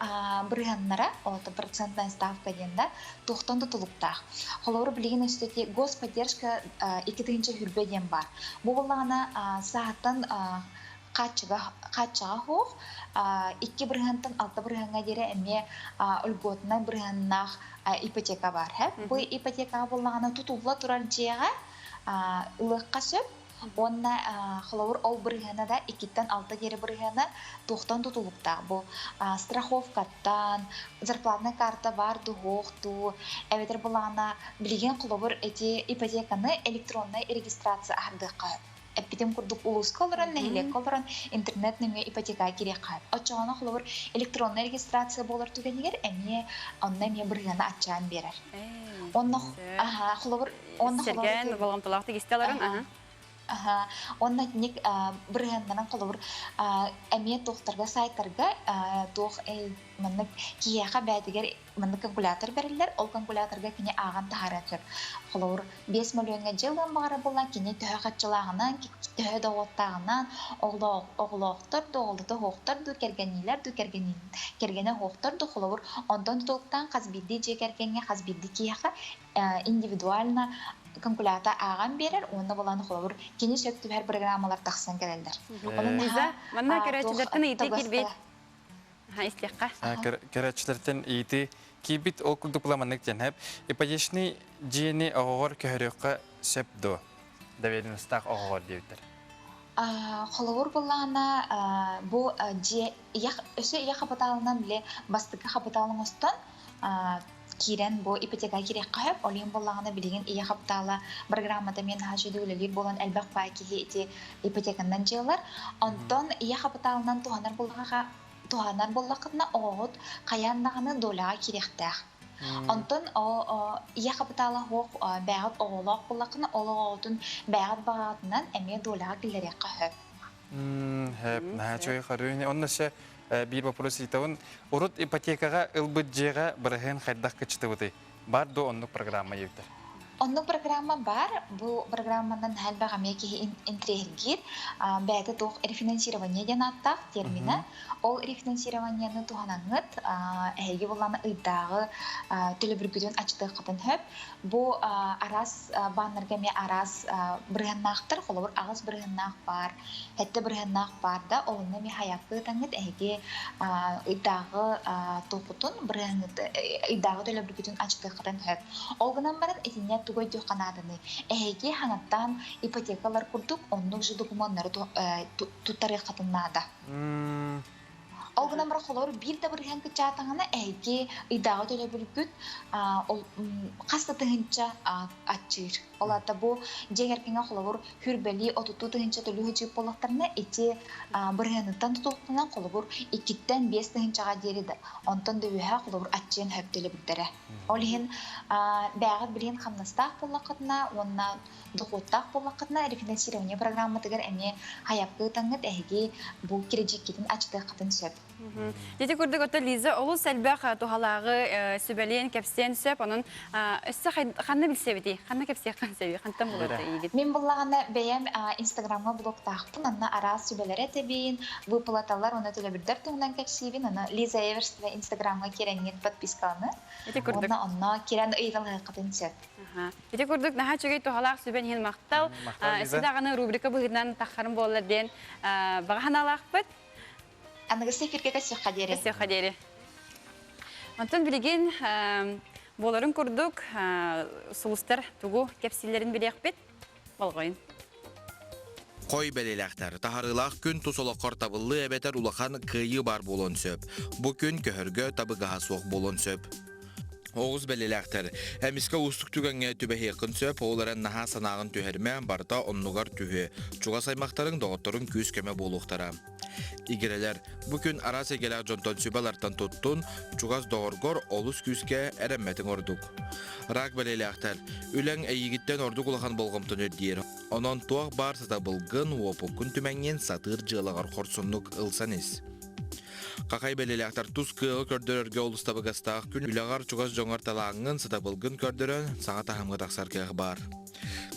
бырыһыаннара, ото процентная ставка диэн да, туохтан тутулуктаах. Холобур, билигин өстөти господдержка 2020 диэн бар. Бу буллаҕына сааттан хааччыга хааччаҕа суох икки бырыһыантан алта бырыһыаҥҥа диэри эмиэ льготнай бырыһыаннаах ипотека бар. Бу ипотекаҕа буллаҕына тутулла турар дьиэҕэ ылыахха сөп. Уонна холобур ол бырыһыана да иккиттэн алта диэри бырыһыана туохтан тутулуктаах бу страховкаттан, зарплатная карта баар дуу, суох дуу, эбэтэр былаана билигин холобур эти ипотеканы электроннай регистрация аһардыахха сөп. Эппитим курдук улууска олорон, нэһилиэккэ олорон интернет нөҥүө ипотека кириэххэ сөп. Оччоҕуна холобур электроннай регистрация буолар түгэнигэр эмиэ онно эмиэ бырыһыана аччаан биэрэр. Онно аха холобур онно Сэргээн болҕомтолоохтук истэ олорон аха. Аха, уонна итинник бырыһыаннаран холобур эмиэ туохтарга сайтарга туох маннык киһиэхэ бэйэтигэр маннык калькулятор бэриллэр, ол калькуляторга кини ааҕан таһаарыан сөп. Холобур, 5 мөлүйүөҥҥэ дьиэ ылыан баҕарар буолла, кини төһө хаччылааҕынан, төһө доҕуоттааҕынан, оҕолоохтор да, оҕолото суохтар дуу, кэргэнниилэр дуу, кэргэнэ суохтар дуу, холобур, онтон тутулуктаан хас биирдии дьиэ кэргэҥҥэ, хас биирдии киһиэхэ индивидуально калькулятор ааҕан биэрэр уонна булан холобур кини сөп түбэһэр программалар тахсан кэлэллэр. Лиза, манна көрөөччүлэртэн ыйытыы киирбит. Истиэххэ. Көрөөччүлэртэн ыйытыы киирбит ол курдук була маннык диэн хэп. Ипотечный дьиэни оҕоҕор көһөрүөххэ сөп дуо? Доверенностаах оҕоҕор диэбиттэр. Холобур буллаҕына бу дьиэ өссө ийэ хапытаалынан бile бастакы хапытаал оҥостон киирэн бу ипотека киириэххэ сөп. Ол иһин буоллаҕына билигин ийэ хапытаала программата эмиэ наһаа үчүгэй үлэлиир буолан элбэх баай киһи ити ипотеканан дьыалар. Онтон ийэ хапытаалынан туһанар буоллаҕа туһанар буоллаххытына оҕоҕут хайаан даҕаны доляҕа киириэхтээх. Онтон ийэ хапытаала суох бэйэҕит оҕолоох буоллаххына ол оҕоҕутун бэйэҕит баҕаҕытынан эмиэ доляҕа киллэриэххэ сөп. Хэп, наһаа үчүгэй харыы. Онно өссө биир вопрос ыйытабын. Урут ипотекаҕа ылбыт дьиэҕэ бырыһыан хайдах кыччатыбытый? Бар дуо оннук программа диэбиттэр. Оннук программа бар. Бу программанан элбэх эмиэ киһи интириэһиргиир. Бэйэтэ туох рефинансирование диэн ааттаах термина. Ол рефинансированиены туһанаҥҥыт эһиги буллаҕына ыйдааҕы төлөбүргүтүн аччатыаххытын сөп. Бу араас бааннарга эмиэ араас бырыһыаннаахтар, холобур аҕыс бырыһыаннаах баар, сэттэ бырыһыаннаах баар да, олунна эмиэ хайаапка ыытаҥҥыт эһиги ыйдааҕы туоххутун бырыһыаҥҥыт ыйдааҕы төлөбүргүтүн аччатыаххытын сөп. Ол гынан баран итиннэ тугу өйдүөххэ нааданый? Эһиги хаҥаттаан ипотекалар курдук оннук же докумуоннары туттарыаххытын наада. Ол гынан баран холобур биир да бырыһыан кыччаатаҕына эһиги ыйдааҕы төлөбүргүт ол хас да тыһыынча аччыыр. Ол аата бу дьиэ кэргэҥҥэ холобур хүрбэлии отуттуу тыһыынча төлүү сылдьыбыт буоллахтарына ити бырыһыаныттан тутулуктанан холобур иккиттэн биэс тыһыынчаҕа диэри да онтон да үөһэ холобур аччыан сөп төлөбүрдэрэ. Ол иһин бэйэҕит билигин хамнастаах буоллаххытына уонна дохуоттаах буоллаххытына рефинансирование программатыгар эмиэ хайапка ыытаҥҥыт эһиги бу кирэдьииккитин ачытыаххытын сөп. Дити курдук ото Лиза олус элбэх туһалааҕы сүбэлиэн кэпсиэн сөп. Онон өссө ханна билсэбитий? Ханна кэпсиэххин сөбүй? Хантан булуота ийигит? Мин буллаҕына бэйэм Инстаграмҥа блогтаахпын, онно араас сүбэлэри этэбин, выплаталар уонна төлөбүрдэр туһунан кэпсиибин. Аны Лиза Эверстова Инстаграмҥа кирэҥҥит подпискаланы. Ити курдук. Уонна онно кирэн ыйыталаһыаххытын сөп. Ити курдук наһаа үчүгэй туһалаах сүбэн иһин махтал. Өссө даҕаны рубрика быһыытынан таххарым буоллар диэн баҕа санаалаахпыт. Аныгысы эфиргэ көрсүөххэ диэри. Көрсүөххэ диэри. Онтон билигин буоларын курдук сулустар тугу кэпсииллэрин билиэхпит. Болҕойун. Хой бэлиэлээхтэр таһарыылаах күн тус олоххор табыллыы эбэтэр улахан кыайыы баар буолуон сөп. Бу күн көһөргө табыгаһа суох буолуон сөп. Оҕус бэлиэлээхтэр эмискэ уустук түгэҥҥэ түбэһиэххин сөп, ол эрэн наһаа санааҕын түһэримэ, барыта оннугар түһүө. Чугас аймахтарыҥ, доҕотторуҥ күүс-көмө буолуохтара. Игирэлэр, бу күн араас эйгэлээх дьонтон сүбэ-ылартан туттун, чугас доҕоргор олус күүскэ эрэммэтиҥ ордук. Рак бэлиэлээхтэр, үлэҥ эйигиттэн ордук улахан болҕомтону ирдиир. Онон туох баар сатабылгын, уопуккун түмэҥҥин сатыыр дьыалаҕар хорсуннук ылсан ис. Хахай бэлиэлээхтэр тус кыаҕы көрдөрөргө олус табыгастаах күн үлэҕэр чугас дьоҥҥор талааҥҥын, сатабылгын көрдөрөн саҥа таһымҥа тахсар кыах баар.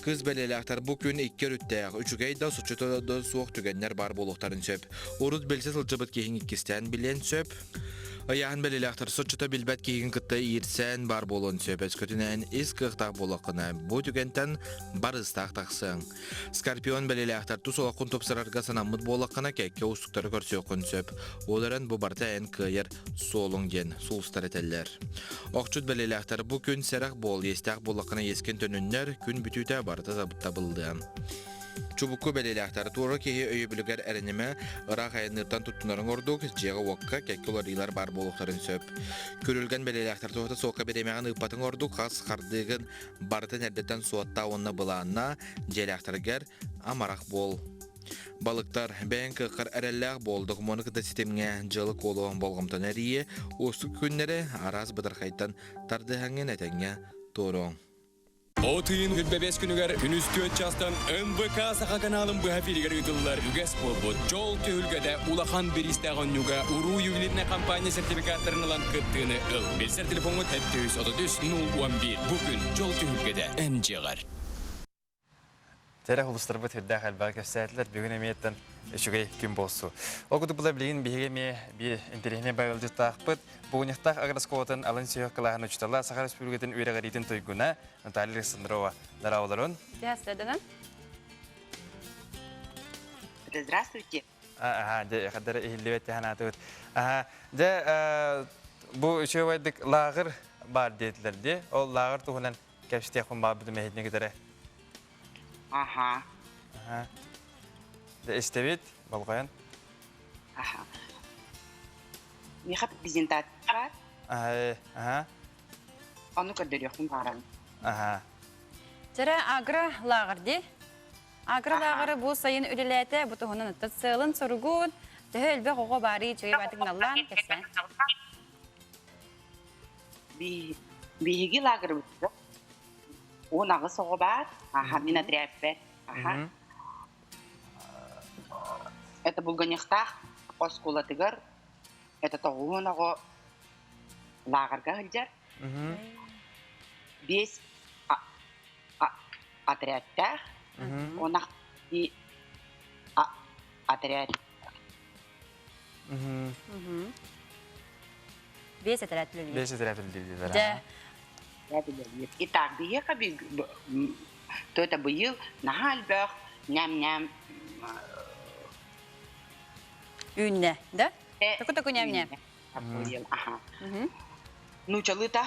Кыс бэлиэлээхтэр бу күн икки өрүттээх, үчүгэй да, соччото да суох түгэннэр баар буолуохтарын сөп. Урут билсэ сылдьыбыт киһиҥ иккистээн билиэн сөп. Ыйааһын бэлиэлээхтэр соччото билбэт киһигин кытта иирсээн баар буолуон сөп. Өскөтүнэн ис кыахтаах буоллаххына, бу түгэнтэн барыстаах тахсыаҥ. Скорпион бэлиэлээхтэр тус олоххун тупсарарга санаммыт буоллаххына, кэккэ уустуктары көрсүөххүн сөп. Ол эрэн бу барыта эн кыайар суолуҥ диэн сулустар этэллэр. Охчут бэлиэлээхтэр бу күн сэрэх буол, иэстээх буоллаххына иэскин төнүннэр, күн бүтүүтэ барыта табыллыа. Чубуку бэлиэлээхтэр туора киһи өйөбүлүгэр эрэнимэ, ыраах айанныыртан туттунарыҥ ордук, дьиэҕэ-уокка кэккэ уларыйыылар баар буолуохтарын сөп. Күрүлгэн бэлиэлээхтэр туһата суохха бириэмэҕин ыыппатыҥ ордук, хас хардыыгын барытын эрдэттэн суоттаа уонна былааннаа, дьиэлээхтэргэр амарах буол. Балыктар, бэйэҥ кыаххар эрэллээх буол, докумуону кытта ситимҥэ дьыала-куолу болҕомтону эрийиэ, уустук күннэри араас бытархайтан тардыһаҥҥын этэҥҥэ туоруоҥ. От ыйын 25 күнүгэр күнүс 4 чаастан НВК Саха каналын быһа эфиригэр ыытыллар үгэс буолбут Дьол түһүлгэтэ улахан бириистээх оонньууга Уруу ювелирнай компания сертификаттарын ылан кыттыыны ыл. Билсэр телефоҥҥут 733 011. Бу күн Дьол түһүлгэтэ эн дьиэҕэр. Тэрэх улустарбыт үрдээх элбэҕи кэпсээтилэр. Бүгүн эмиэттэн үчүгэй күн буолсу. Ол курдук була билигин биһиги эмиэ биир интэриэһинэй байылдьыттаахпыт. Бугуньахтаах агроскуолатын алын сүһүөх кылааһын учуутала, Саха Республикатын үөрэҕириитин туйгуна Наталья Александрова. Здраволорун. Здравствуйте. Здравствуйте. Аха, дьэ, хаддара иһиллибэт ханаатыбыт. Аха, дьэ, бу үчүгэйдик лааҕыр баар диэтилэр дии. Ол лааҕыр туһунан кэпсэтиэхпин баҕарбытым эһитини кытары. Аха. Аха. Дьэ, истэбит, болҕойон. Аха. Миэхэ презентация баар. Аха. Ону көрдөрүөхпүн баҕарабын. Аха. Чэрэ агро лааҕыр дии. Агро лааҕыры бу сайын үлэлээтэ, бу туһунан ыттат сыалын соругун, төһө элбэх оҕо баарый үчүгэй баатык наллаан кэпсээн. Биһиги лагерыбытыгар 18 оҕо баар. Аха, мин отрядпэр. Аха. Это Булганихтаах оскуолатыгар это тоҕуһун оҕо лааҕырга сылдьар. Биэс отрядтаах. Онах отряд Биэс этэрээт үлэлиир. Биэс этэрээт үлэлиир. Дьэ. Үлэлиир. Итак, биһиэхэ то это быйыл наһаа элбэх ням-ням Үүннэ, да? Току-току ням-ням. Быйыл, аха. Нуучалыыта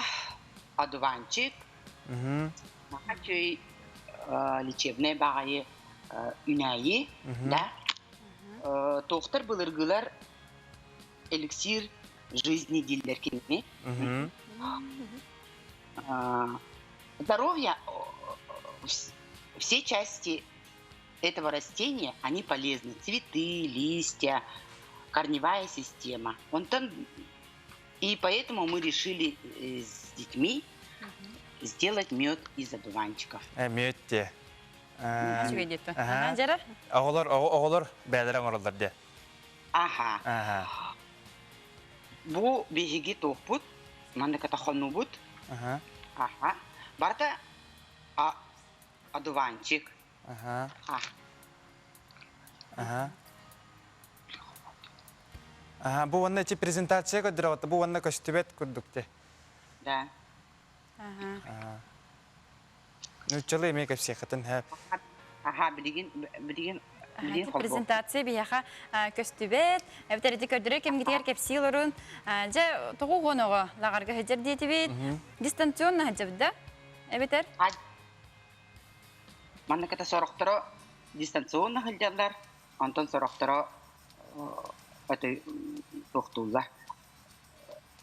одуванчик. Наха лечебный баҕайы үнээйи, да? Тоқтар былыргылар эликсир жизни дииллэр кинини. Здоровье, все части этого растения, они полезны. Цветы, листья, корневая система. Онтон и поэтому мы решили с детьми сделать мед из одуванчиков. Мед те. Үчүгэй диэтэ. Дьара? Оҕолор, оҕолор бээлэрэ оҥороллор де. Аха. Бу биһиги туохпут, маннык хонуубут. Аха. Барыта одуванчик. Аха. Аха. Аха, бу уонна ити презентация көрдөрөҕүт, бу уонна көстүбэт курдук те. Да. Аха. Нууччалыы эмиэ кэпсиэххитин һээп. Аха, билигин билигин билигин холбоо. Презентация биһиэхэ көстүбэт, эбэтэр ити көрдөрөр кэмгитигэр кэпсии олорун. Дьэ, тоҕу уон оҕо лаҕарга сылдьар диэтибит. Дистанционно сылдьабыт да? Эбэтэр? Манныката сорохторо дистанционно сылдьаллар, онтон сорохторо туохтууллар,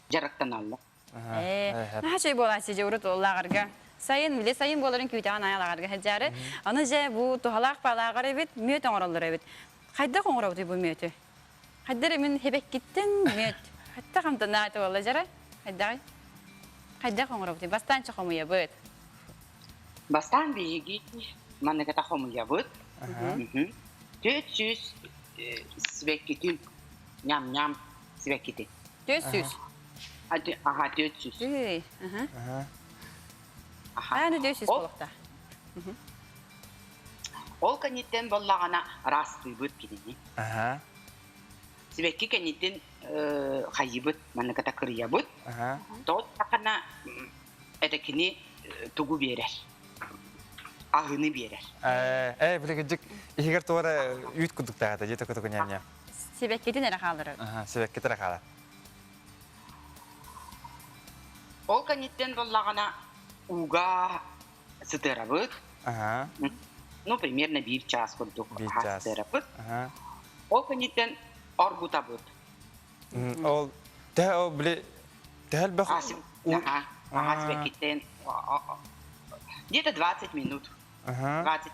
дьарыктаналлар. Ээ, наһаа чэй буолааччы дьэ урут лааҕырга. Сайын, били сайын буоларын күүтэҕин аайы лааҕырга сылдьаары. Аны дьэ бу туһалаах лааҕыр эбит, мүөт оҥороллор эбит. Хайдах оҥоробутуй бу мүөтү? Хайдах эрэ мин хэбэккиттэн мүөт. Хайдах амтаннаах этэ буолла дьара? Хайдаҕый? Хайдах оҥоробутуй? Бастаан чэ хомуйабыт. Бастаан биһиги манныгата хомуйабыт. 400 сибэккитин, ньам-ньам сибэккитин. 400? Аха, 400. Үй, аха. Ааны 400 буолуохтаах. Ол кэнниттэн буоллаҕына ыраастыыбыт кинини. Аха. Сибэкки кэнниттэн хайыыбыт, манныката кырыйабыт. Тот тахана это кини тугу биэрэр? Аһыны биэрэр. Э, билигин иһигэр туора үүт курдуктаата, дьиэ току ньам-ньам. Сибэккитин эрэ хаалар. Аха, сибэккитин эрэ хаалар. Ол кэнниттэн буоллаҕына ууга сытыарабыт. Аха. Ну, примерно биир чаас курдук Биир чаас. сытыарабыт. Аха. Ол кэнниттэн оргутабыт. Ол төһө ол били төһө элбэх Аха, аха, сибэккиттэн где-то 20 минут. 20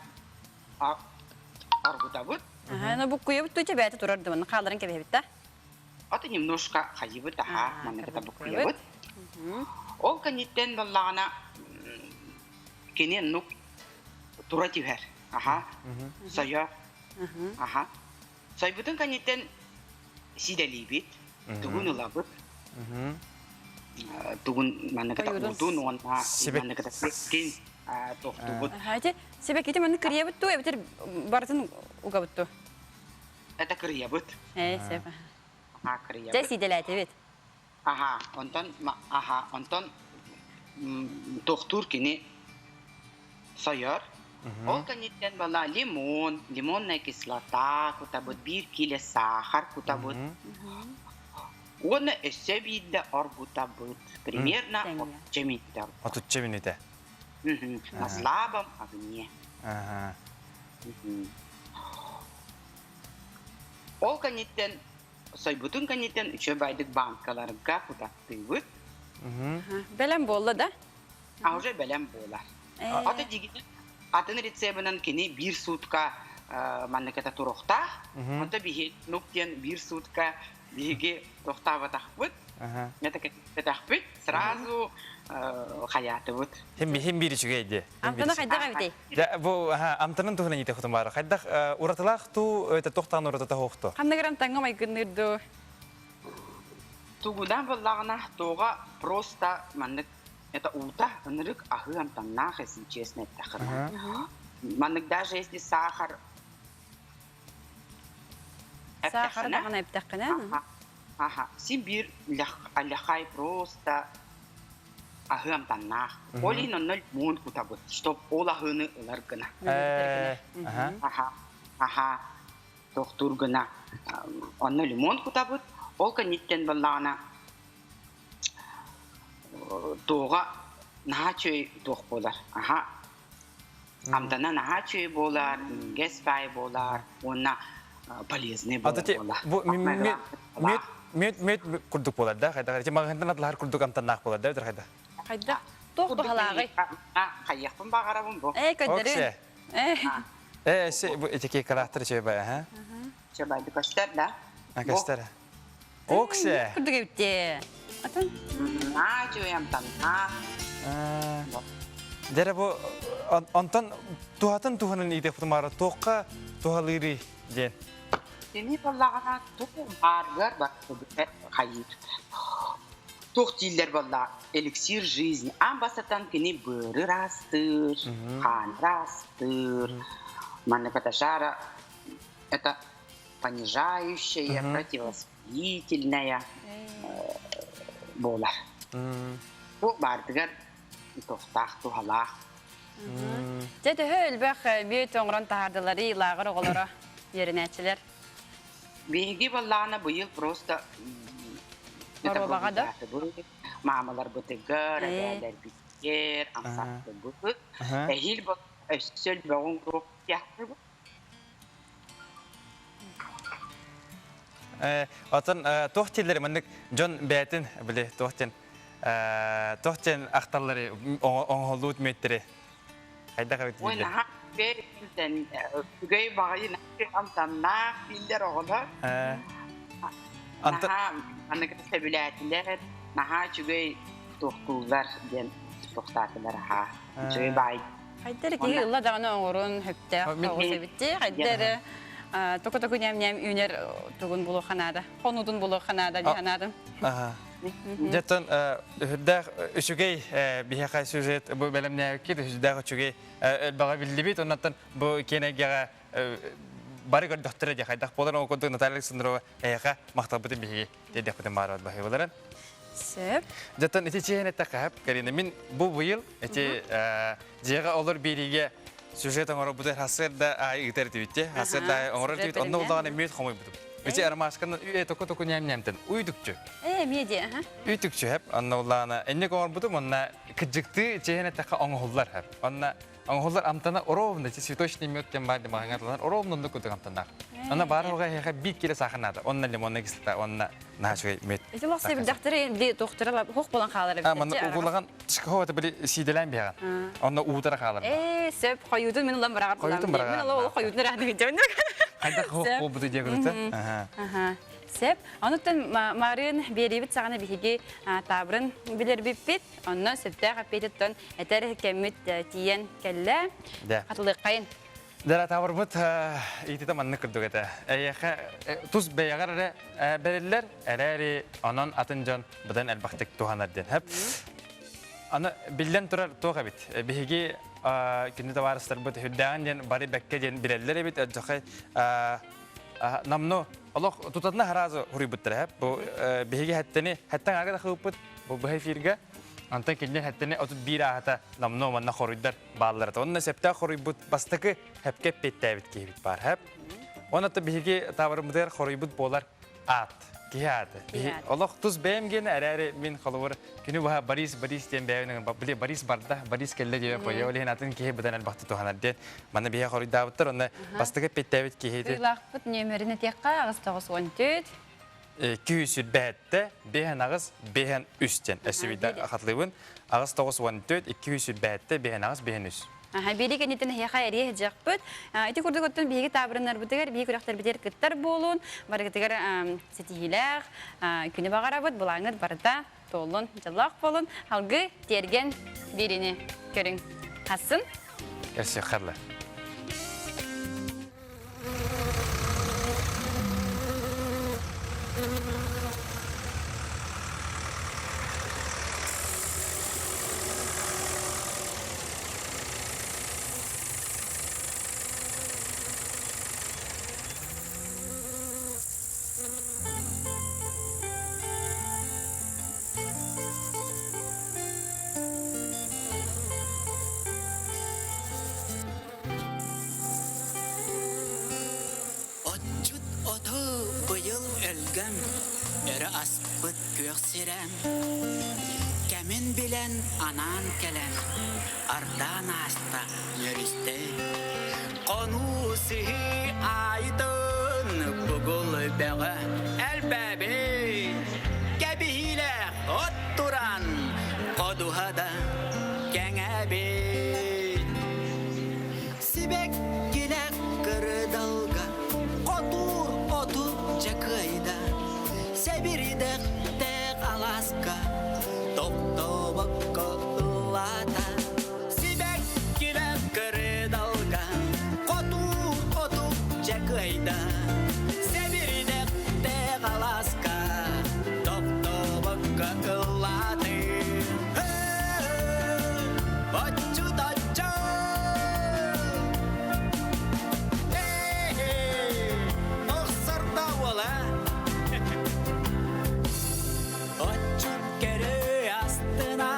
оргутабыт. Аха, ну буккуйабыт тутя бэйэтэ турар дымын хааларын кэбиһэбит да? Аты немножко хайыбыт, аха, манныгыта буккуйабыт. Ол кэнниттэн буоллаҕына кини нук тура түһэр. Аха, сойо. Аха. Сойбутун кэнниттэн сиидэлиибит, тугун ылабыт. Тугун манныгыта уутун уонна манныгыта сибэккин тохтубут. Ити сибэккити маннык кырыйабыт дуу, эбэтэр барытын угабыт дуу? Это кырыйабыт. Ээ, сөп. Аха, кырыйабыт. Дьэ, сиидэлээтибит. Аха, онтон аха, онтон тохтуур кини сойор. Ол кэнниттэн бала лимон, лимонная кислота кутабыт, биир кило сахар кутабыт. Уонна өссө биирдэ оргутабыт. Примерно отучча мүнүүтэ. Отучча мүнүүтэ. На слабом огне. Ол кэнниттэн сойбутун кэнниттэн үчүгэй банкаларга кутаттыыбыт. Бэлэм буолла да? А уже бэлэм буолар. Ата дигитин атын рецебынан кини биир суутка манныката туруохтаах. Онто биһи нук диэн биир суутка биһиги тохтаабатахпыт. Метакетахпыт сразу хаятыбыт. Хим хим биир үчүгэй дии. Амтана хайдах эбитий? Дьэ бу амтанын туһунан ите хутум баар. Хайдах уратылаах туу тохтаан уратата хоохто? Ханна грамм таҥҥа майгынныыр дуу? Тугунан буоллаҕына туоҕа просто маннык это уута ынырык аһыы амтаннаах, если честно эттэххинэ. Маннык даже если сахар Сахар даҕаны эптэххинэ. Аха, син биир ляхай просто аһыы амтаннаах. Ол иһин онно лимон кутабыт, чтоб ол аһыыны ылар гына. Аха, аха, тохтуур гына. Онно лимон кутабыт, ол кэнниттэн буоллаҕына туоҕа наһаа үчүгэй туох буолар. Аха. Амтана наһаа үчүгэй буолар, минньигэс баай буолар уонна полезный буолар буолар. Бу мүөт мүөт мүөт курдук буолар да хайдах ити маҕаһыынтан атылаһар курдук амтаннаах буолар да эбэтэр хайдах? Хайдах? Туох туһалааҕый? Хайыахпын баҕарабын бу. Ээ көрдөрүн. Ээ се бу ити характер үчүгэй баа, ха? Үчүгэй көстөр да? Көстөр. Оксе. Курдук эбитте. Атын? Аа, үчүгэй амтаннаах. Дэрэ бу онтон туһатын туһанан иитиэхпитин баара туохха туһалыырый диэн. Кини буоллаҕына туох бааргар барсыбыта хайыыр. Туох дииллэр буолла эликсир жизни. Аан бастатан кини быары ыраастыыр, хаан ыраастыыр. Маннык это жара это понижающая, противовоспалительная буолар. Бу баардыгар туохтаах туһалаах. Дьэ төһө элбэх бүөт оҥорон таһаардыларый лааҕыр оҕолоро, үөрэнээччилэр? Биһиги буоллаҕына быйыл просто Боруобаҕа да? Маамаларбытыгар, эбээлэрбитигэр амсаттыбыт. Эһиил өссө элбэҕин куруктуохпут. Отон туох дииллэр маннык дьон бэйэтин били туох диэн туох диэн ахталлары оҥоһуллубут мүөттэри хайдах эбит Ой, дииллэр? наһаа үчүгэй үчүгэй баҕайы амтаннаах дииллэр оҕолор. Наһаа аныгы сөбүлээтилэр, наһаа үчүгэй туохтууллар диэн туохтаатылар аһаа. Үчүгэй баай. Хайдары киһи ылла даҕаны оҥорун хөптөөх соҕус эбитти. Хайдары току-току ньэм-ньэм үүнэр тугун булуохха наада. Хонуутун булуохха наада дии санаатым. Дьэттэн үһүрдээх үчүгэй биһиэхэ сюжет бу бэлэмнээбиккит үһүрдээх үчүгэй элбэҕи биллибит. Оннаттан бу киэн эйгэҕэ бары көрдөхтөрө дии хайдах буолар ол курдук Наталья Александрова эйиэхэ махталбытын биһиги тиэрдиэхпитин баарабыт баһыыбаларын. Сөп. Дьэттэн ити чиэһин эттэххэ Карина мин бу быйыл ити дьиэҕэ олор биэриигэ сюжет оҥорорбутугар сарсыарда аайы ыытар этибит сарсыарда аайы оҥорор этибит онно улаҕана мүөт хомуйбутум. Ити ромашканы үйэ току-току ньээм-ньээмтэн уйдукчу. Ээ, эмиэ дии, аха. Үтүкчү хэп, онно улаана энник оҥорбутум, онно кыдьыктыы чиэһин эттэххэ оҥоһуллар хэп. Онно Оҥоһуллар амтана ровно, цветочный мед диэн баар маҕаҥҥа атыланар, ровно оннук курдук амтаннаах. Онно баар оҕо эһиэхэ биир кило саахар наада. Онно лимонная кислота, онно наһаа үчүгэй мед. Ити лох себирдэхтэри били туохтара хух болан хаалар эбит. А, манна угулаган тышкахо это били сииделээн биһэҕин. Онно уутара хаалар. Ээ, сөп, хойуутун мин улам быраҕар Хойуутун быраҕар. Мин ол хойуутун ыраахны гынчабын. Хайдах хух буолбуту диэ көрүтэ. Аха. Сөп. Онуттан маарыын биэриибит саҕана биһиги таабырын билэрбиппит. Онно сөптөөх эппиэтиттэн этэр кэммит тиийэн кэллэ. Хатылыаххайын. Дара табырбыт иититэ маннык курдук этэ. Эйиэхэ тус бэйэҕэр эрэ бэриллэр, эрээри онон атын дьон быдан элбэхтик туһанар диэн. Хэп. Аны биллэн турар туох эбит. Биһиги күндү табаарыстарбыт үрдээҕин диэн бары бэккэ диэн билэллэр эбит. Дьохой намну олох тутатына харазы хуруйбуттара хэп. Бу биһиги хэттени хэттен ага да хыыппыт бу быһа эфиргэ Онтон кинилэр хэттени 31 ааһата номнуо манна хоруйдар бааллар. Онно сөптөөх хоруйбут бастакы хэпкэ эппиэттээбит киһибит баар. Хэп. Онно биһиги таабырыммытыгар хоруйбут буолар аат. Киһи ааты. Олох тус бэйэм гиэнэ эрээри мин холобур күнү быһа Борис Борис диэн бэйэбин били Борис барда Борис кэллэ диэбэ пойо ол иһин атын киһи быдан элбэхтик туһанар диэн манна биһиэхэ хоруйдаабыттар онно бастакы эппиэттээбит киһи Тыылаахпыт нүөмэрин этиэххэ 894 227 5 8 5 3 диэн өссө биирдэ хатылыыбын. 8 94 227 5 8 5 3. Аха, биири кэнниттэн эһиэхэ эрийэ сылдьыахпыт. Ити курдук оттон биһиги таабырыннарбытыгар, биһиги күрэхтэрбитигэр кыттар буолун, барыгытыгар ситиһиилээх күнү баҕарабыт, былааҥҥыт барыта туоллун, дьоллоох буолун. Алгы тиэргэн биирини көрүҥ. Хассын. Көрсүөххэ Отчут оту быйыл өлгөм, өрө аспыт күөх сирэм. Кэмин билэн анаан кэлэн, ардаан ааста үөрүстэ. Хонуу сыһыы аайытын бугул бөҕө элбээбит. Кэбиһиилээх от туран ходуһа да кэҥээбит. Сибэккилээх кырдалга хотуур оту дьакыайда, сэбирдэхтээх алааска тохтобокко ыллаата. Сибэккилээх кырдалга хотуур оту дьакыайда, сэбирдэхтээх алааска тохтобокко ыллааты. Оччу-тачча! Охсордоо буола! Отчут көрө астына,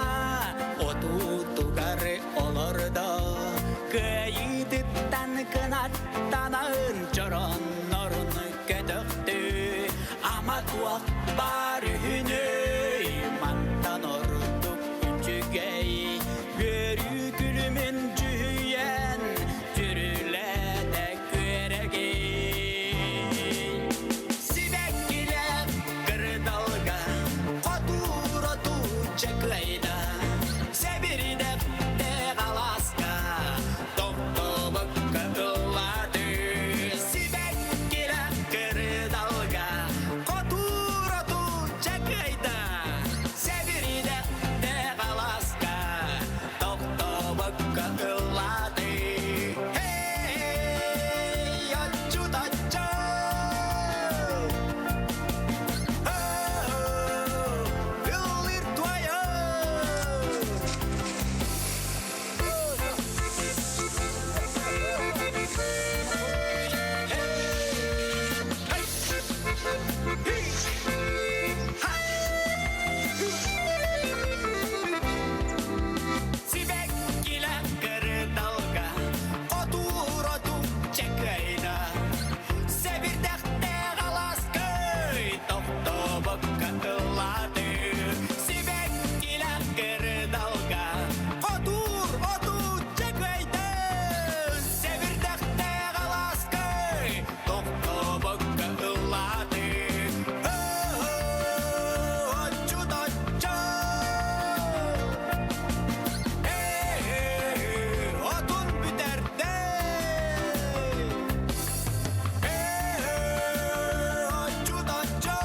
отуутугар олордо, кыайыытыттан кынаттанан чороннорун көтөхтү, ама туох баар үһүнүй, мантан ордук үчүгэй, үөрүү күлүмүн дьүһүйэн, дьүрүлэтэ күөрэгэй. Сибэккилээх кырдалга хотуур отууча кыайда, сэбирдэхтээх алааска тохтобокко ыллааты. Сибэккилээх кырдалга хотуур отууча кыайда, сэбирдэхтээх алааска тохтобокко ыллааты. Hey, отчу-тачча! Ыллыр твоя! Сибэккилэ кырдалга хотуур-оту чэкэйда Сэбирдэхтээх алааскай тохтобокко ыллааты Сибэккилэ кырдалга хотуур-оту чэкэйдэ Сэбирдэхтээх алааскай тохтобокко ыллааты Оччу-точчу! Отун бүтэрдэ! Оччу-точчу!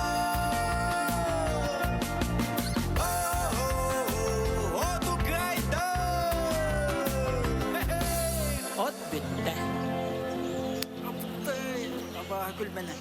Оту кыайда! От бүттэ. Абааһы күлмэнэ.